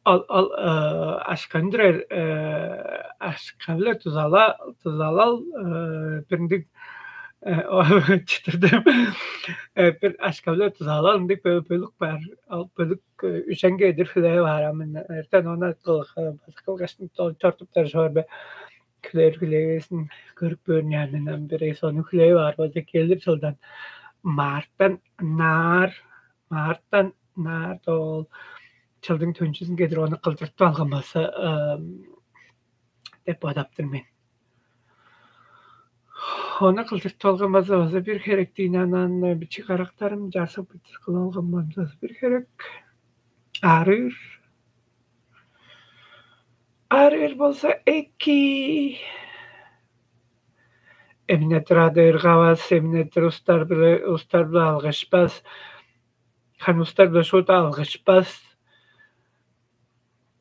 Ол, ол, э, ашкан турар, э, ашка-биле тузала-, тузалал, э, бир ындыг, э, о, чыдырдым. Э, бир ашка-биле тузалал ындыг бө-, бөлүк бар. Ол бөлүк, э, үжен кедир хүлээп аарам мен. Эртен ону кыл-, э, база кылгашын чор-, чортуптар чоор бе. Хүлээр-хүлээвезин көрүп көөрүн янынан бир эвес ону хүлээп аар болза, келир чылдан маарттан наар, маарттан наар ол чылдың төнчүзүн кедир ону кылдыртып алган база, ам, деп бодаптыр мен. Ону кылдыртып алган база, база бир херек дейн, анан бичи карактарым чарсып битир кылып алган база бир херек. Арыыр. Арыыр болза эки. Эмнетир адыыргавас, эмнетир устар-биле, устар-биле алгышпас. Ханы устар-биле шуут алгышпас.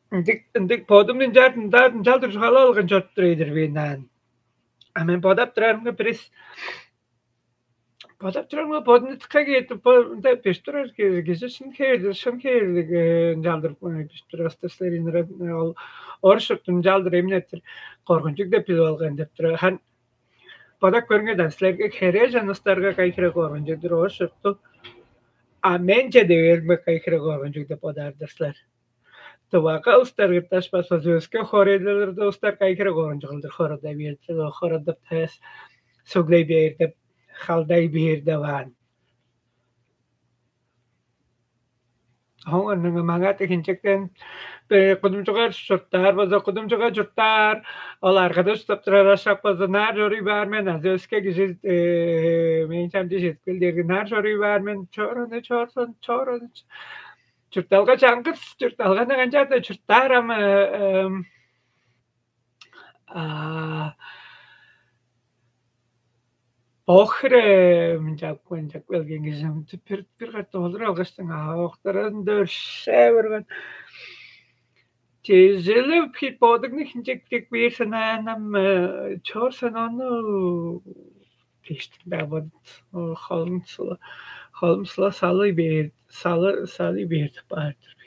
Ындыг, ындыг бодум ынчаар, ынчаар, ынчалдыр чугаалап алган чоруп тур ийдир мен аан. А мен бодап турарымга бирис Бодап турарымга, бодумну тыкка кээп, бо мында бижип турар ки-, кижи шын хевирлиг, шын хевирлиг, э, ынчалдыр, э, бижип турар-дыр силер, ийин, э, ол орус чуртту ынчалдыр эмнеттир коргунчуг деп билип алган деп турар. Хан бодап көрүңер даан, силерге херээжен устарга кайы хире коргунчуг-дур орус чуртту. А мен чеде бээримге кайы хире коргунчуг деп бодаар-дыр силер. Тывага устар кырташпас болза, өске хоорайларда устар кайы хире коргунчуг кылдыр хорада бээр, хородап таас, суглай бээр деп, халдай бээр деп аан. Оон ынчан маңаа хинчектен э, кудумчуга чурттаар база кудумчуга чурттаар, ол аргада чурттап турар ашак база наар чоруй баар мен азы өске кижи, э, мээң чамчы чедип кел дээрге наар чоруй баар мен чоруну чорсон чоруну чуртталга чаңгыс чуртталганы канчаар-даа чурттаар ам э, эм, а, Охре мынчап мынчап келген кижи бир бир катап олур алгаштың октаран дөөрше барган. Тежелеп бодуңну хинчектек бээр санаанам чор санааны кештиң да бодут холун холум сыла салы бээр салы салы бээр деп баар-дыр.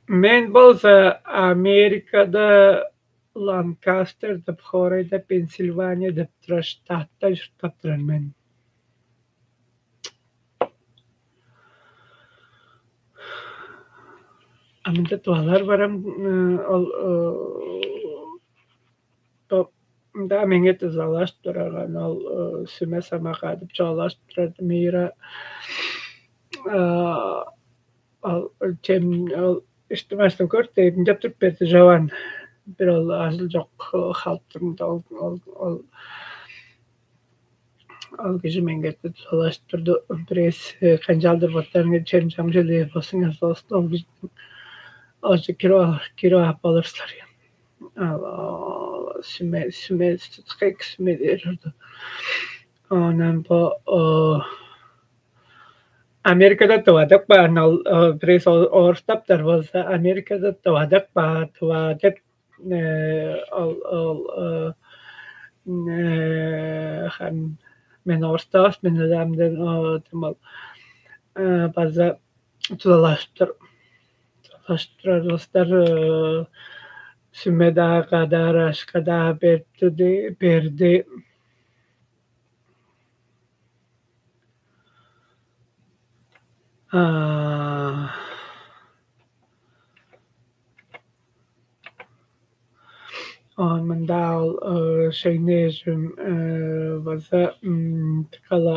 Мен болза Америкада Ланкастер деп хоорайда Пенсильвания деп турар штатта чурттап турар мен. А мында туалар барам ол мында меңээ дызалаш турарган ол сүме сама кадып чоолаш турар мира ол чем ол иштимаштым көрүп дээп ынчап туруп берди Жован. Бир ол ажыл жок халыптырында ол ол ол ол кижи меңгерти долаш турду. Бирээс канчаалдыр боттарыңар чем чамчылыы болсуңар соосту ол кижи ожу киро киро ап болур силер. Сүме сүме хек сүме дээр турду. Онан бо Америкада тывадык баан ол бирээс орустаптар болза Америкада тывадык баа тыва деп ол ол хан мен орустаабас мен ыламдан тым ол база тудалаштыр тудалаштырар улустар сүме-даа кадар ашка-даа берди берди. Оон мында ол шейнежим база кала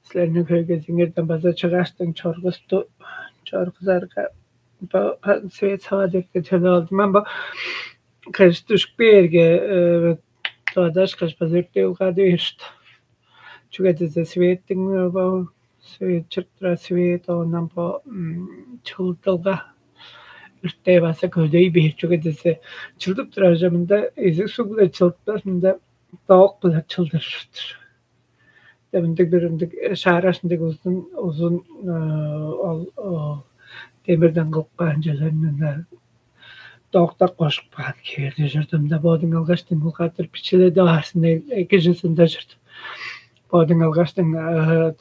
силерниң хөйгезиңерден база чыгааштың чоргусту чоргузарга свет сава деп чыдып алдым. Мен бу кыш дүшүп кээрге тывадашкаш база үртеп каады беришти. Чүге десе светтиң бо свет чыртыра свет оонан бо чылдылга үртээ база көдөй бээр. Чүге десе чылдып турар же мында эзиг суг-биле чылытпас, мында тоок-биле чылдырыштыр. Мындыг бир ындыг шаараш ындыг узун узун ол демирден кылып каан чүвелерин ында доктак кошуп каан хевээр дижирдим да бодуң алгаш дыңыл катыр бичиледи аарсын эки чүзүнде чүрдүм. Бодуң алгаштың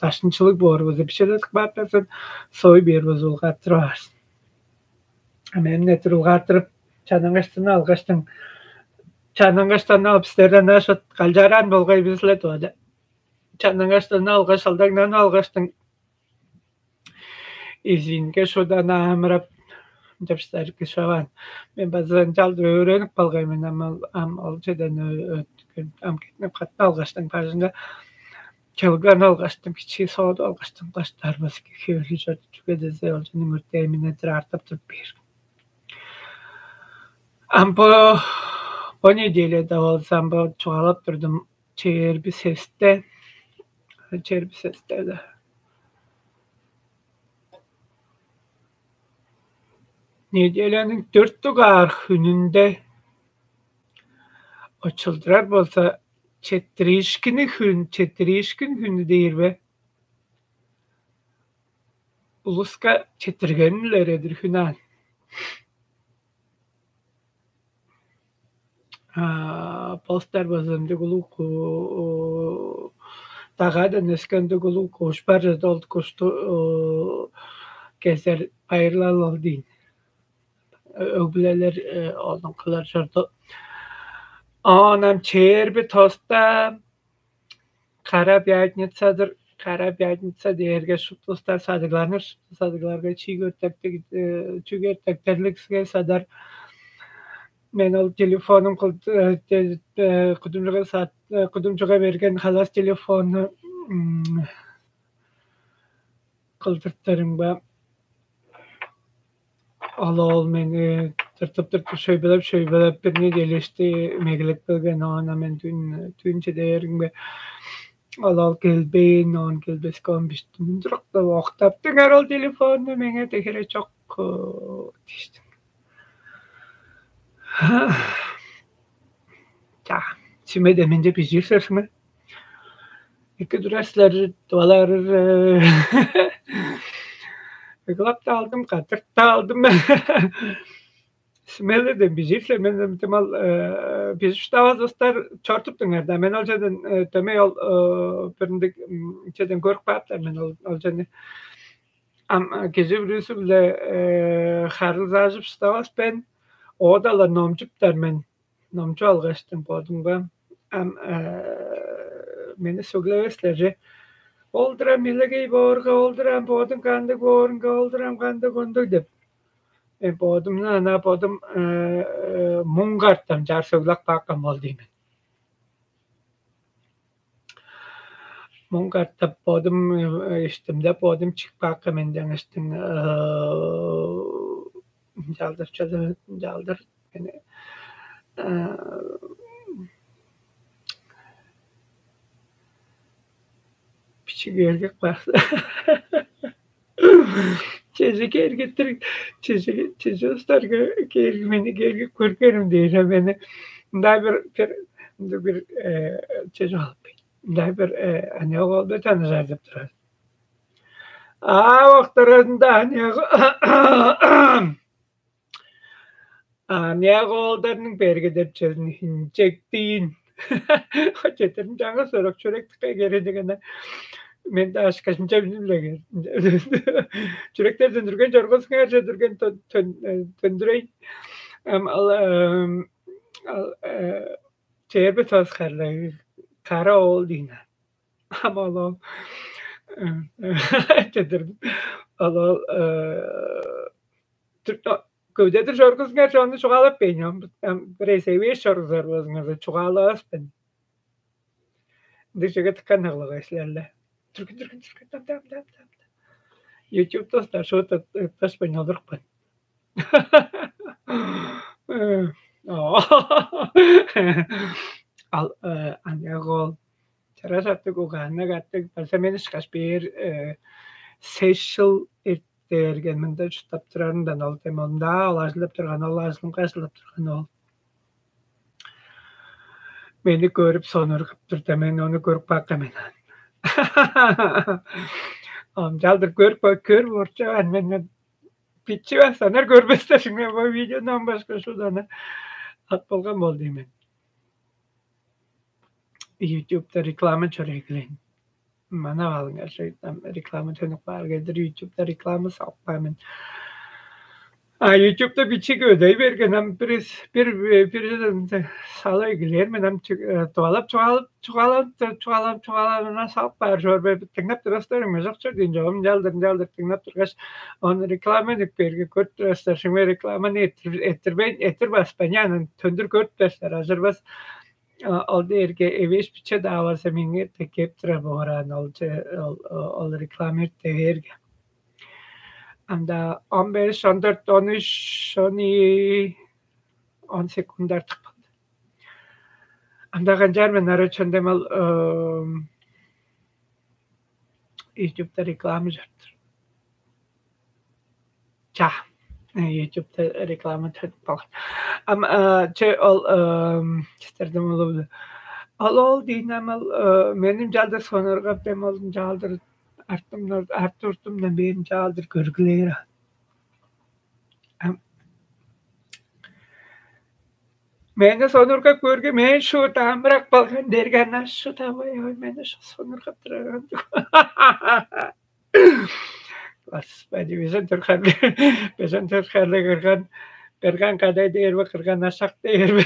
дашынчылыг боор болза бичиледип каартарсан сой бээр болза улгааттырып аарсын. А мен эмне тур улгааттырып чанаңаштан алгаштың чанаңаштан алып силерден ашыт калчараан болгай бизиле туада. Чанаңаштан алгаш алдаңнан алгаштың изинге шудан аамырап деп саргышаваан. Мен база ынчалдыр өөренип калгай мен ам ам ол чеден өткөн ам кетинип катты алгаштың бажынга чылган алгаштың кичии сооду алгаштың кылаштаарбыз хевирлижер чүге десе ол чүнүң өртээ миннетир артып туруп бээр. Ам бо бо неделяда болзам бо чугаалап турдум. Черби сесте черби сесте да неделяның төрт дугаар хүнүнде очулдурар болза четириишкини хүн четириишкин хүнү дээр бе? Улуска четиргенин илередир хүнаан. Постар база ындыг улуг дагаадан өскен ындыг улуг куш бар чыды ол кушту кезер байырлал ол дейн. Өг-бүлелер ону кылар чорду. Оон ам чээрби тоста Кара пятница-дыр. Кара пятница дээрге шупту улустар садыгланыр, шупту садыгларга чүү көрүптер, э, чүү көрүптерлиг силер садар. Мен ол телефоным кыл-, э, те-, э, кудумчуга сат-, э, кудумчуга берген халас телефонну, м, кылдыртырымга, ол, ол мени тыртып-тыртып, шөйбелеп-шөйбелеп, бир неделя ишти мегелеп келген. Оон мен дүн, дүн чеде бээримге, ол, ол келбейн, оон келбеске, он беш түнүн туруктап, октаптыңар ол телефонну, меңээ дехере чок дээштиң. Чаа, симе деменче бижиир сырсыңар. Эки турар силер, тываларыр. Ыглап-даа алдым, катырып-даа алдым. Симелерден бижиир силер, мен дем ал, э, бижип шыдавас улустар чортуптуңар да. Мен ол черден, э, дөмей ол, э, бир ындыг, м, черден көрүп кааптар мен ол, ол черни. Ам, э, кижи бүрүзү-биле, э, харылзаажып шыдавас мен, оода-ла номчуптар мен. Номчуп алгаштың бодумга, ам, э, мени сөглевес силер че. Олдура мелегей боорга, олдура бодуң кандыг боорунга, олдурам кандыг ондуг деп. Мен бодумну ана бодум, э, э, муң картам чаар сөглеп каапкан бол дий мен. Муң картап бодум, э, иштимде бодум чип каапкан мен деңиштиң, э, ынчалдыр чыды, ынчалдыр мени, э, бичиги эргек баксы. Чеже кээргеттир, чеже, чеже устарга кээрги мени кээрги көргерим дээр, а мени мындай бир, бир, мындай бир, э, чеже алып, мындай бир, э, аныяк оолду чанажар деп турар. А октарында аныяк, аныяк оолдарның берге деп чөзүн хинчектиин. Четерин жаңа сорок чүрек тыкка кередигине мен да ашкашынча билим-ле. Чүректерден дүрген чоргузуңарже дүрген төн-, төн-, э, төндүрейн. Ам ал, эм, ал, э, чээрби тос харлыг кара оол диин. Ам ол, ол, э, чедирдим. Ол, ол, э, түр-, о, көвдедир чоргузуңарже ону чугаалап бейн, ам, ам, бир эвээш чоргузар болзуңарза, чугаалавас мен. Ындыг чүге тыпкан кылгай силер-ле. Түргүн, түргүн, түргүн, там, там, там, там, там. YouTube достар, шуут ыт-, ытташпайн олурупкан. Э, оо. Ал, э, аныяк оол. Чараш артык, угаанныг артык. База мен ышкаш бээр, э, сес чыл эрте берген мында чурттап турарындан ол тем онда ол ажылдап турган, ол ажылынга ажылдап турган ол. Мени көрүп сонургап тур да, мен ону көрүп каапкан мен. Ынчалдыр көрүп, көр борчаваан мен, мен бичип санар көрбестер, мен бо видеодан башка шуданы ат болган бол дий мен. Ютубта реклама чорой килейн. Манап алыңар, шайтан, реклама төнүп каар келдир, Ютубта реклама салып каар мен. А Ютубта бичиги өдөй берген, ам бир, бир, бир салай килээр мен, ам чуг-, э, туалап, чугаалап, чугаалап, чугаалап, чугаалап, ана салып каар чор бе, тыңнап турастар, эме жок чор дейн жогум, жалдыр, жалдыр тыңнап тургаш, он реклама деп берге көрүп турастар, шыңме рекламаны эттир, эттирбейн, эттир баспайн, анан төндүр көрүп турастар, ажырбас. А, ол дээрге эвээш биче-даа болза, меңээ дег кээп турар боор аан, ол че-, ол, ол, ол реклама эрте бээрге. Анда он беш, он дөрт, он үч, он ийи, он секунд артык болду. Анда канчаар мен ара чон демал, ам, Ютубта реклама чордур. Ча, э, Ютубта реклама төнүп калган. Ам, э, че ол, эм, читирдим улуг. Ол, ол дейн ам ол, э, меним жалдыр сонургап дем ол жалдыр артымдан, арты уртумдан бээм жалдыр көргүлээр. Ам мени сонургап көргү, мен шуут амырак болган дерге, ана шуут, авай, ой, мени шу сонургап турар. Господи, бизин турган, бизин турган кырган, кырган кадай дээр бе, кырган ашак дээр бе?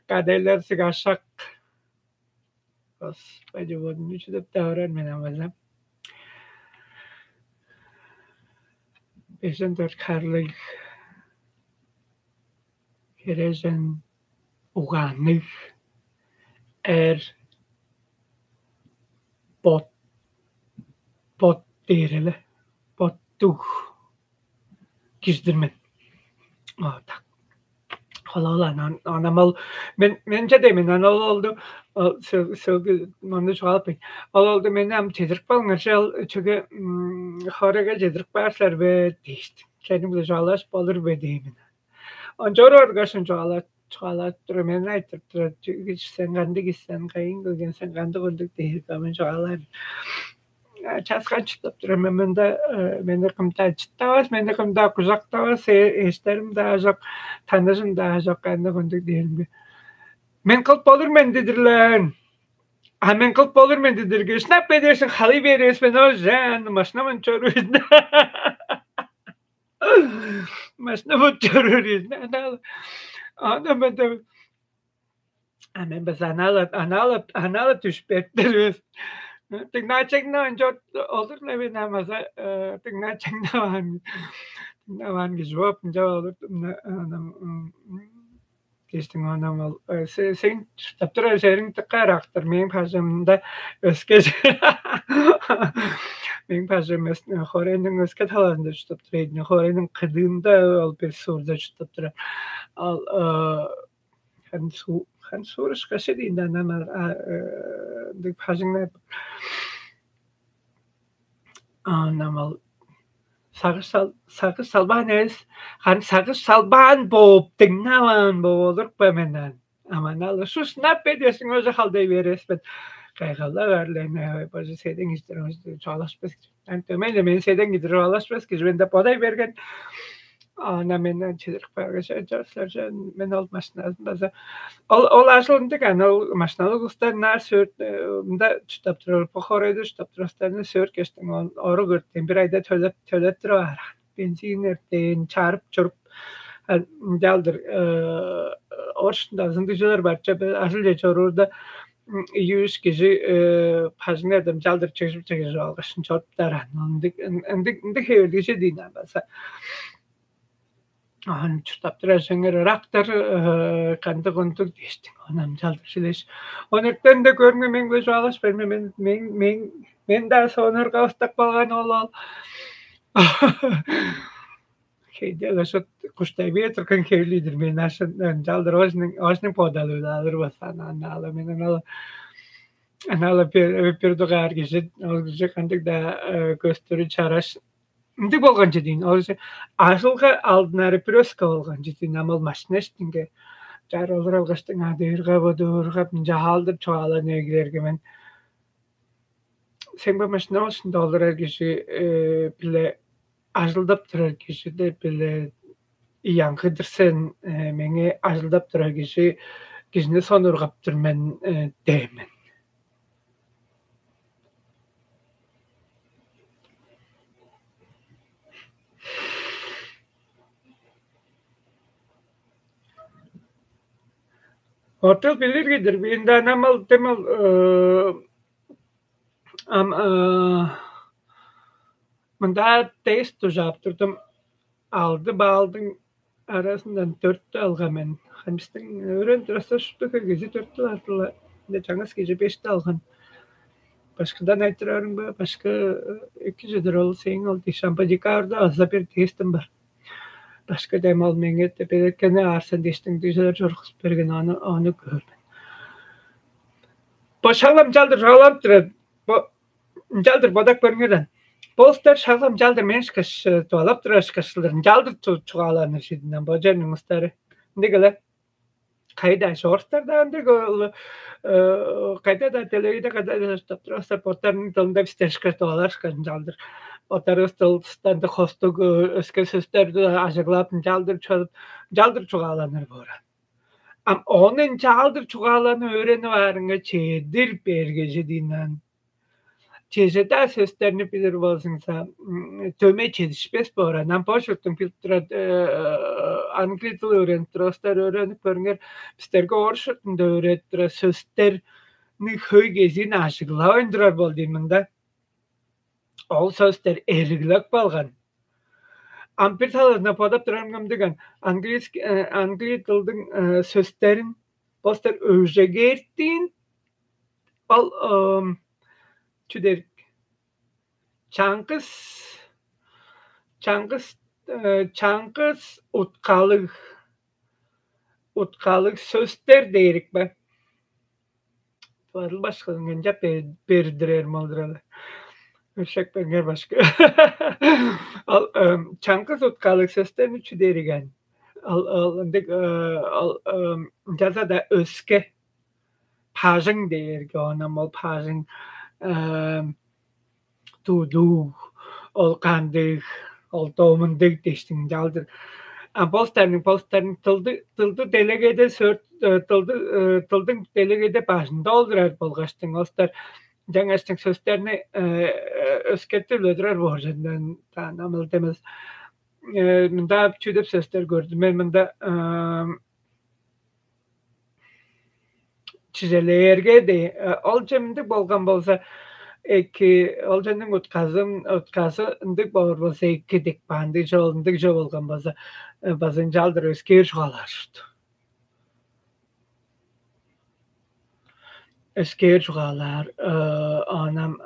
Кадайлар сиг ашак. Бажы бодумну чыдып таварар мен амазам. Бежен дөрт харлыг хережен угаанныг эр бот бот дээреле боттуг кижидир мен. О, так. Холоол анан анамал мен менче деймин анал олду сөөгү мында чугаалаппайн. Ол олду мени ам чедирип калыңар ал чүге хорага чедирип каар силер бе дээшти. Сени биле чугаалаш болур бе деймин. Ончор оргашын чугаалап чугаалап тура мен айтып тура чүгү сен кандыг исен кайын кылген сен кандыг кылдык дээр мен чугаалаар. Часкан чыттап тура мен мында мени кымда чыттавас, мени кымда кужактавас, эштерим даа жок, таныжым даа жок, кандыг кылдык дээримге. Мен кылып болур мен дидирлен. А мен кылып болур мен дидирге, шнап бедерсин халый бересмен, о жан, машинаман чорууйн. Машина вот чоруур ийин. Ана ана мен де а мен база анаала анаала анаала түшпептер бис. Тыңнаачыңны ончо олур-ла мен амаза тыңнаачыңны аваан тыңнаваан кижи бооп ынча болур. Кистиң оон ол сең таптыр эжериң тыккаарактыр. Мээң бажымда өске мээң бажым хорейниң өске талаанда чурттап турар эдин. Хорейниң кыдыында ол бир суурда чурттап турар. Ол хан суу хан суурушка шедиинде анан ындыг бажыңнар Ам ол сагыш сал сагыш салбаан эвес, харын сагыш салбаан бооп, дыңнаваан бооп олурупкан мен аан. Ам аны ала шушнап бедиэшиң ожа халдай береспет. Кайгала барлыына божу седең иштер чугаалашпас. Антөмейле мен седең кидирип алашпас кижи мен деп бодай берген. Ана менден чедирип каарга чоруптар мен ол машинасын база ол ол ажыл ындыг ана ол машиналыг улустар наар сөөрт мында чурттап турар бу хоройду чурттап турар улустарны сөөрт кештиң ону ору көрүптен бир айда төлеп төлеп туруп аар. Бензин эртен чаарып чуруп ынчалдыр оршунда ызындыгчылар бар че ажыл же чоруурда үш кижи бажыңнардан чалдыр чыгжып чыгжып алгаш чоруптар ындыг ындыг ындыг хевирлиже дейн база Оон чурттап турар сеңер ырактар кандыг ундуг дээштиң. Оон амчалдыг шилеш. Онуктан да көрүңү мең бе чугаалаш берме мен мен мен мен даа сонурга устап калган ол ол. Хейде ошо куштай бие турган хевлидир мен ашын жалдыр ошнуң ошнуң подалып алыр басан аны ала мен аны ала аны ала бир дугаар кижи ол кижи кандыг да көстүрү чараш Ындыг болган чедиин. Ол ажылга алдынары прёска болган чедиин ам ол машина иштинге чаар олур алгаштың адыырга бодуурга мынча хаалдыр чугааланы эгилерге мен сең бо машина болушунда олурар кижи биле ажылдап турар кижи деп биле ыяңгыдыр сен меңээ ажылдап турар кижи кижини сонургаптыр мен дээн мен. Отел билиргидир биинде анамал демал ам мында тест ужаап турдум. Алды баалдың арасындан төрттү алган мен. Хамистиң өрен тураса шупту киргизи төрттү артыла. Ынча чаңгыс кижи бешти алган. Башкыдан айтырарың ба? Башкы эки чыдыр ол сээң ол дишамбы декабрьда аза бир тестим бар. Башкы дем ол меңе белеткени аарсан диштиң дижер чоруксуп берген аны аны көөрмүн. Бо шалам жалдыр жалап турар. Бо ынчалдыр бодап көрүңерден. Болустар шаглам жалдыр мен ышкаш туалап турар ышкашчылар ынчалдыр чугааланыр шидинден бо черниң устары. Ындыг эле. Кайда шорстарда ындыг ол кайда-да телевизорда кайда-да чурттап турар болса боттарының тылында бистер ышкаш туалар ышкаш ынчалдыр. Боттарыбыз тылыстан хостуг өске сөстөрдү ажыглап ынчалдыр чоруп ынчалдыр чугааланыр бооран. Ам ону ынчалдыр чугааланы өөренип аарынга чедир бергежи диинан. Чеже-даа сөстерни билир болзуңза, дөмей чедишпес боор. Анан бо шуптуң билип турар англий дыл өөренип турар улустар өөренип көрүңер. Бистерге орус шуптунда өөредип турар сөстер хөй кезиин ажыглавайн турар болду мында. Ол сөстер эриглеп калган. Ам бир талазында бодап турарым кымдыган, английский, э, англий дылдың э, сөстерин постар өжегертиин, ол эм, чүдер чаңгыс чаңгыс э, чаңгыс уткалыг уткалыг сөстер дээрик бе? Бадыл башкызын канчап бердирер малдыралы. Өршек беңер башкы. Ал эм, чаңгыс уткалыг сөстер үчү дээриген. Ал ал ындык э, ал эм, жаза да өске пажың дээрге онам ол пажың эм, тудуг, ол кандыг, ол домундуг дештиң жалдыр. А болстарның болстарның тылды тылды делегеде сөрт э, тылды э, тылдың делегеде бажында олдурар болгаштың олстар жаңаштың сөстерни э, өскетип өлүрер бооржандан таанамыл демес. Э, мында чүдеп сөстер көрдүм мен мында э, чижелээрге де ол чемдиг болган болза эки ол чемдиң утказын утказы ындыг боор болза эки дег баандыг чоол ындыг чоп болган болза базынчаалдыр өскээр чугаалаар ушт. Өскээр чугаалаар анам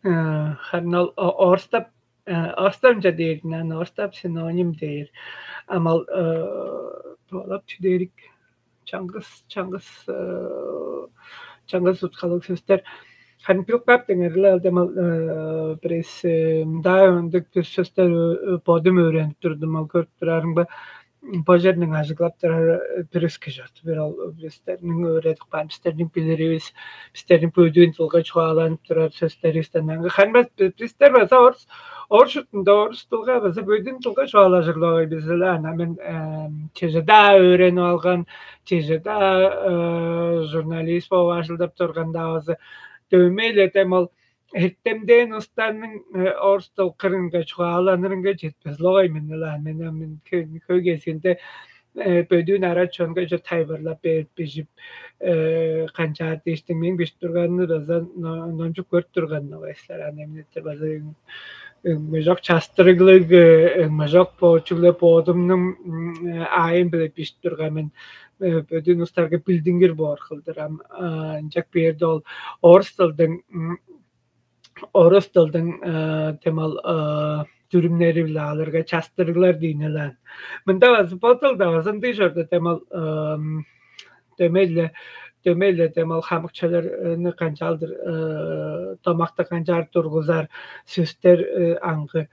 Э, харын ол о- орустап э, орустап ынча дээр аны орустап синоним дээр. Амал э, туалап чүдээрик чаңгыс чаңгыс э, чаңгыс уткалыг сөстер. Харын билип каап деңериле алдым ал э, бирис э, мындай ындыг бир сөстер э, бодум өөренип турдум ал көрүп турарымга бо черниң ажыглап турар бир өске чорду бир ол бистерниң өөредип каан бистерниң билиривис бистерниң бөдүүн дылга чугааланып турар сөстеривистен аңгы ханбас бистер база орус орус шутунда орус дылга база бөдүүн дылга чугаалажырлавай бизиле ана мен чежеда өөренип алган чежеда журналист болуп ажылдап турганда база дөмей эле дем ол эртемдээн устарның орустал кырынга чугааланырынга четпес логай мен ыла мен ам мен хөй кезиинде бөдүүн ара чонга чо тайбырлап берип бижип канчаар дээштиң мен бижип турганны база номчуп көрүп турган ногайсылар аны эмнетир база өңмежок частырыглыг өңмежок боочугле боодумнуң аайын биле бижип турган мен бөдүүн устарга билдингир боор кылдыр ам ынчак бээрде ол орус тылдың орус тылдың э, темал э, дүрүмнери-биле алырга частырыглар диинелаан. Мында база бо тылда база ындыг чорду темал э, дөмейле дөмейле темал хамыкчаларны канчаалдыр э, домакта канчаар тургузар сөстер э, аңгы.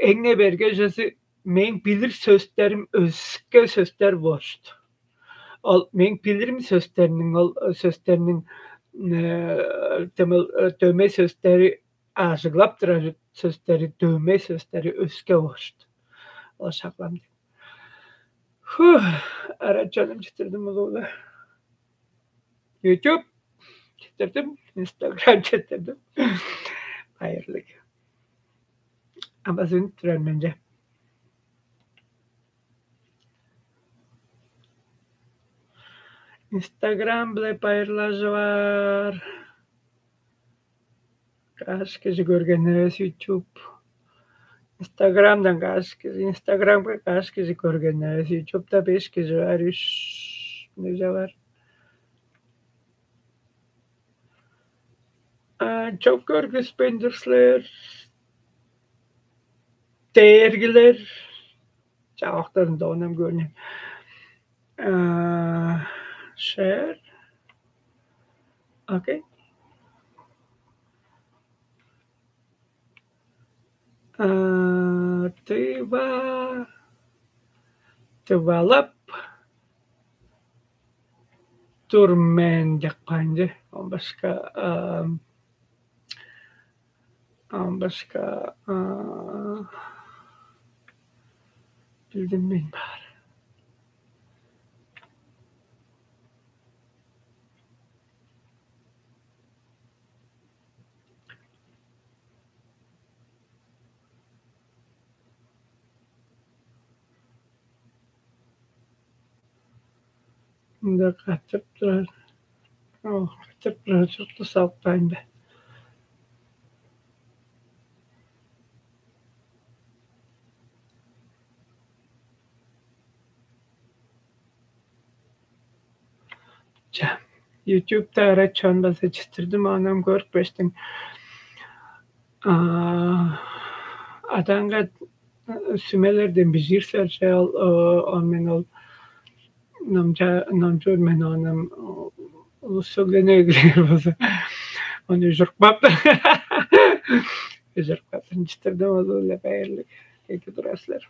Эңне берге чөзү мээң билир сөстерим өске сөстер болушту. Ол мээң билирим сөстерниң ол сөстерниң э, дөмей сөстери ажыглап турар сөстери дөмей сөстери өске болушту. Ол шаглам. Ху, ара чонум читирдим улуула. YouTube читирдим, Instagram читирдим. Байырлыг. Ама сүнүп турар менче. Instagram биле байырлажы бар. Каш кижи көрген эвес YouTube. Instagram-дан каш кижи, Instagram-га каш кижи көрген эвес. YouTube-да беш кижи бар, үш неже бар. А, чок көргүспейн тур силер. Дээргилер. Чавактарын доонам көрүнүн. Шер. Окей. Тыва тывалап тур мен деп кайынчы. Ол башка Ам башка билдинмейн баар. Мында катчып турар. О, катчып турар чурту салыптаайн бе? Ча, Ютубта арай чон база чыттырдым, оон ам көрүпкештиң. Адаанга сүмелерден бижиир силер че ол, оон мен ол номча номчуур мен ону улус сөгленип эгелээр болза, ону ужурупкаптар. Ужурупкаптар, чыттырдым, ол эле байырлыг. Эки турар силер.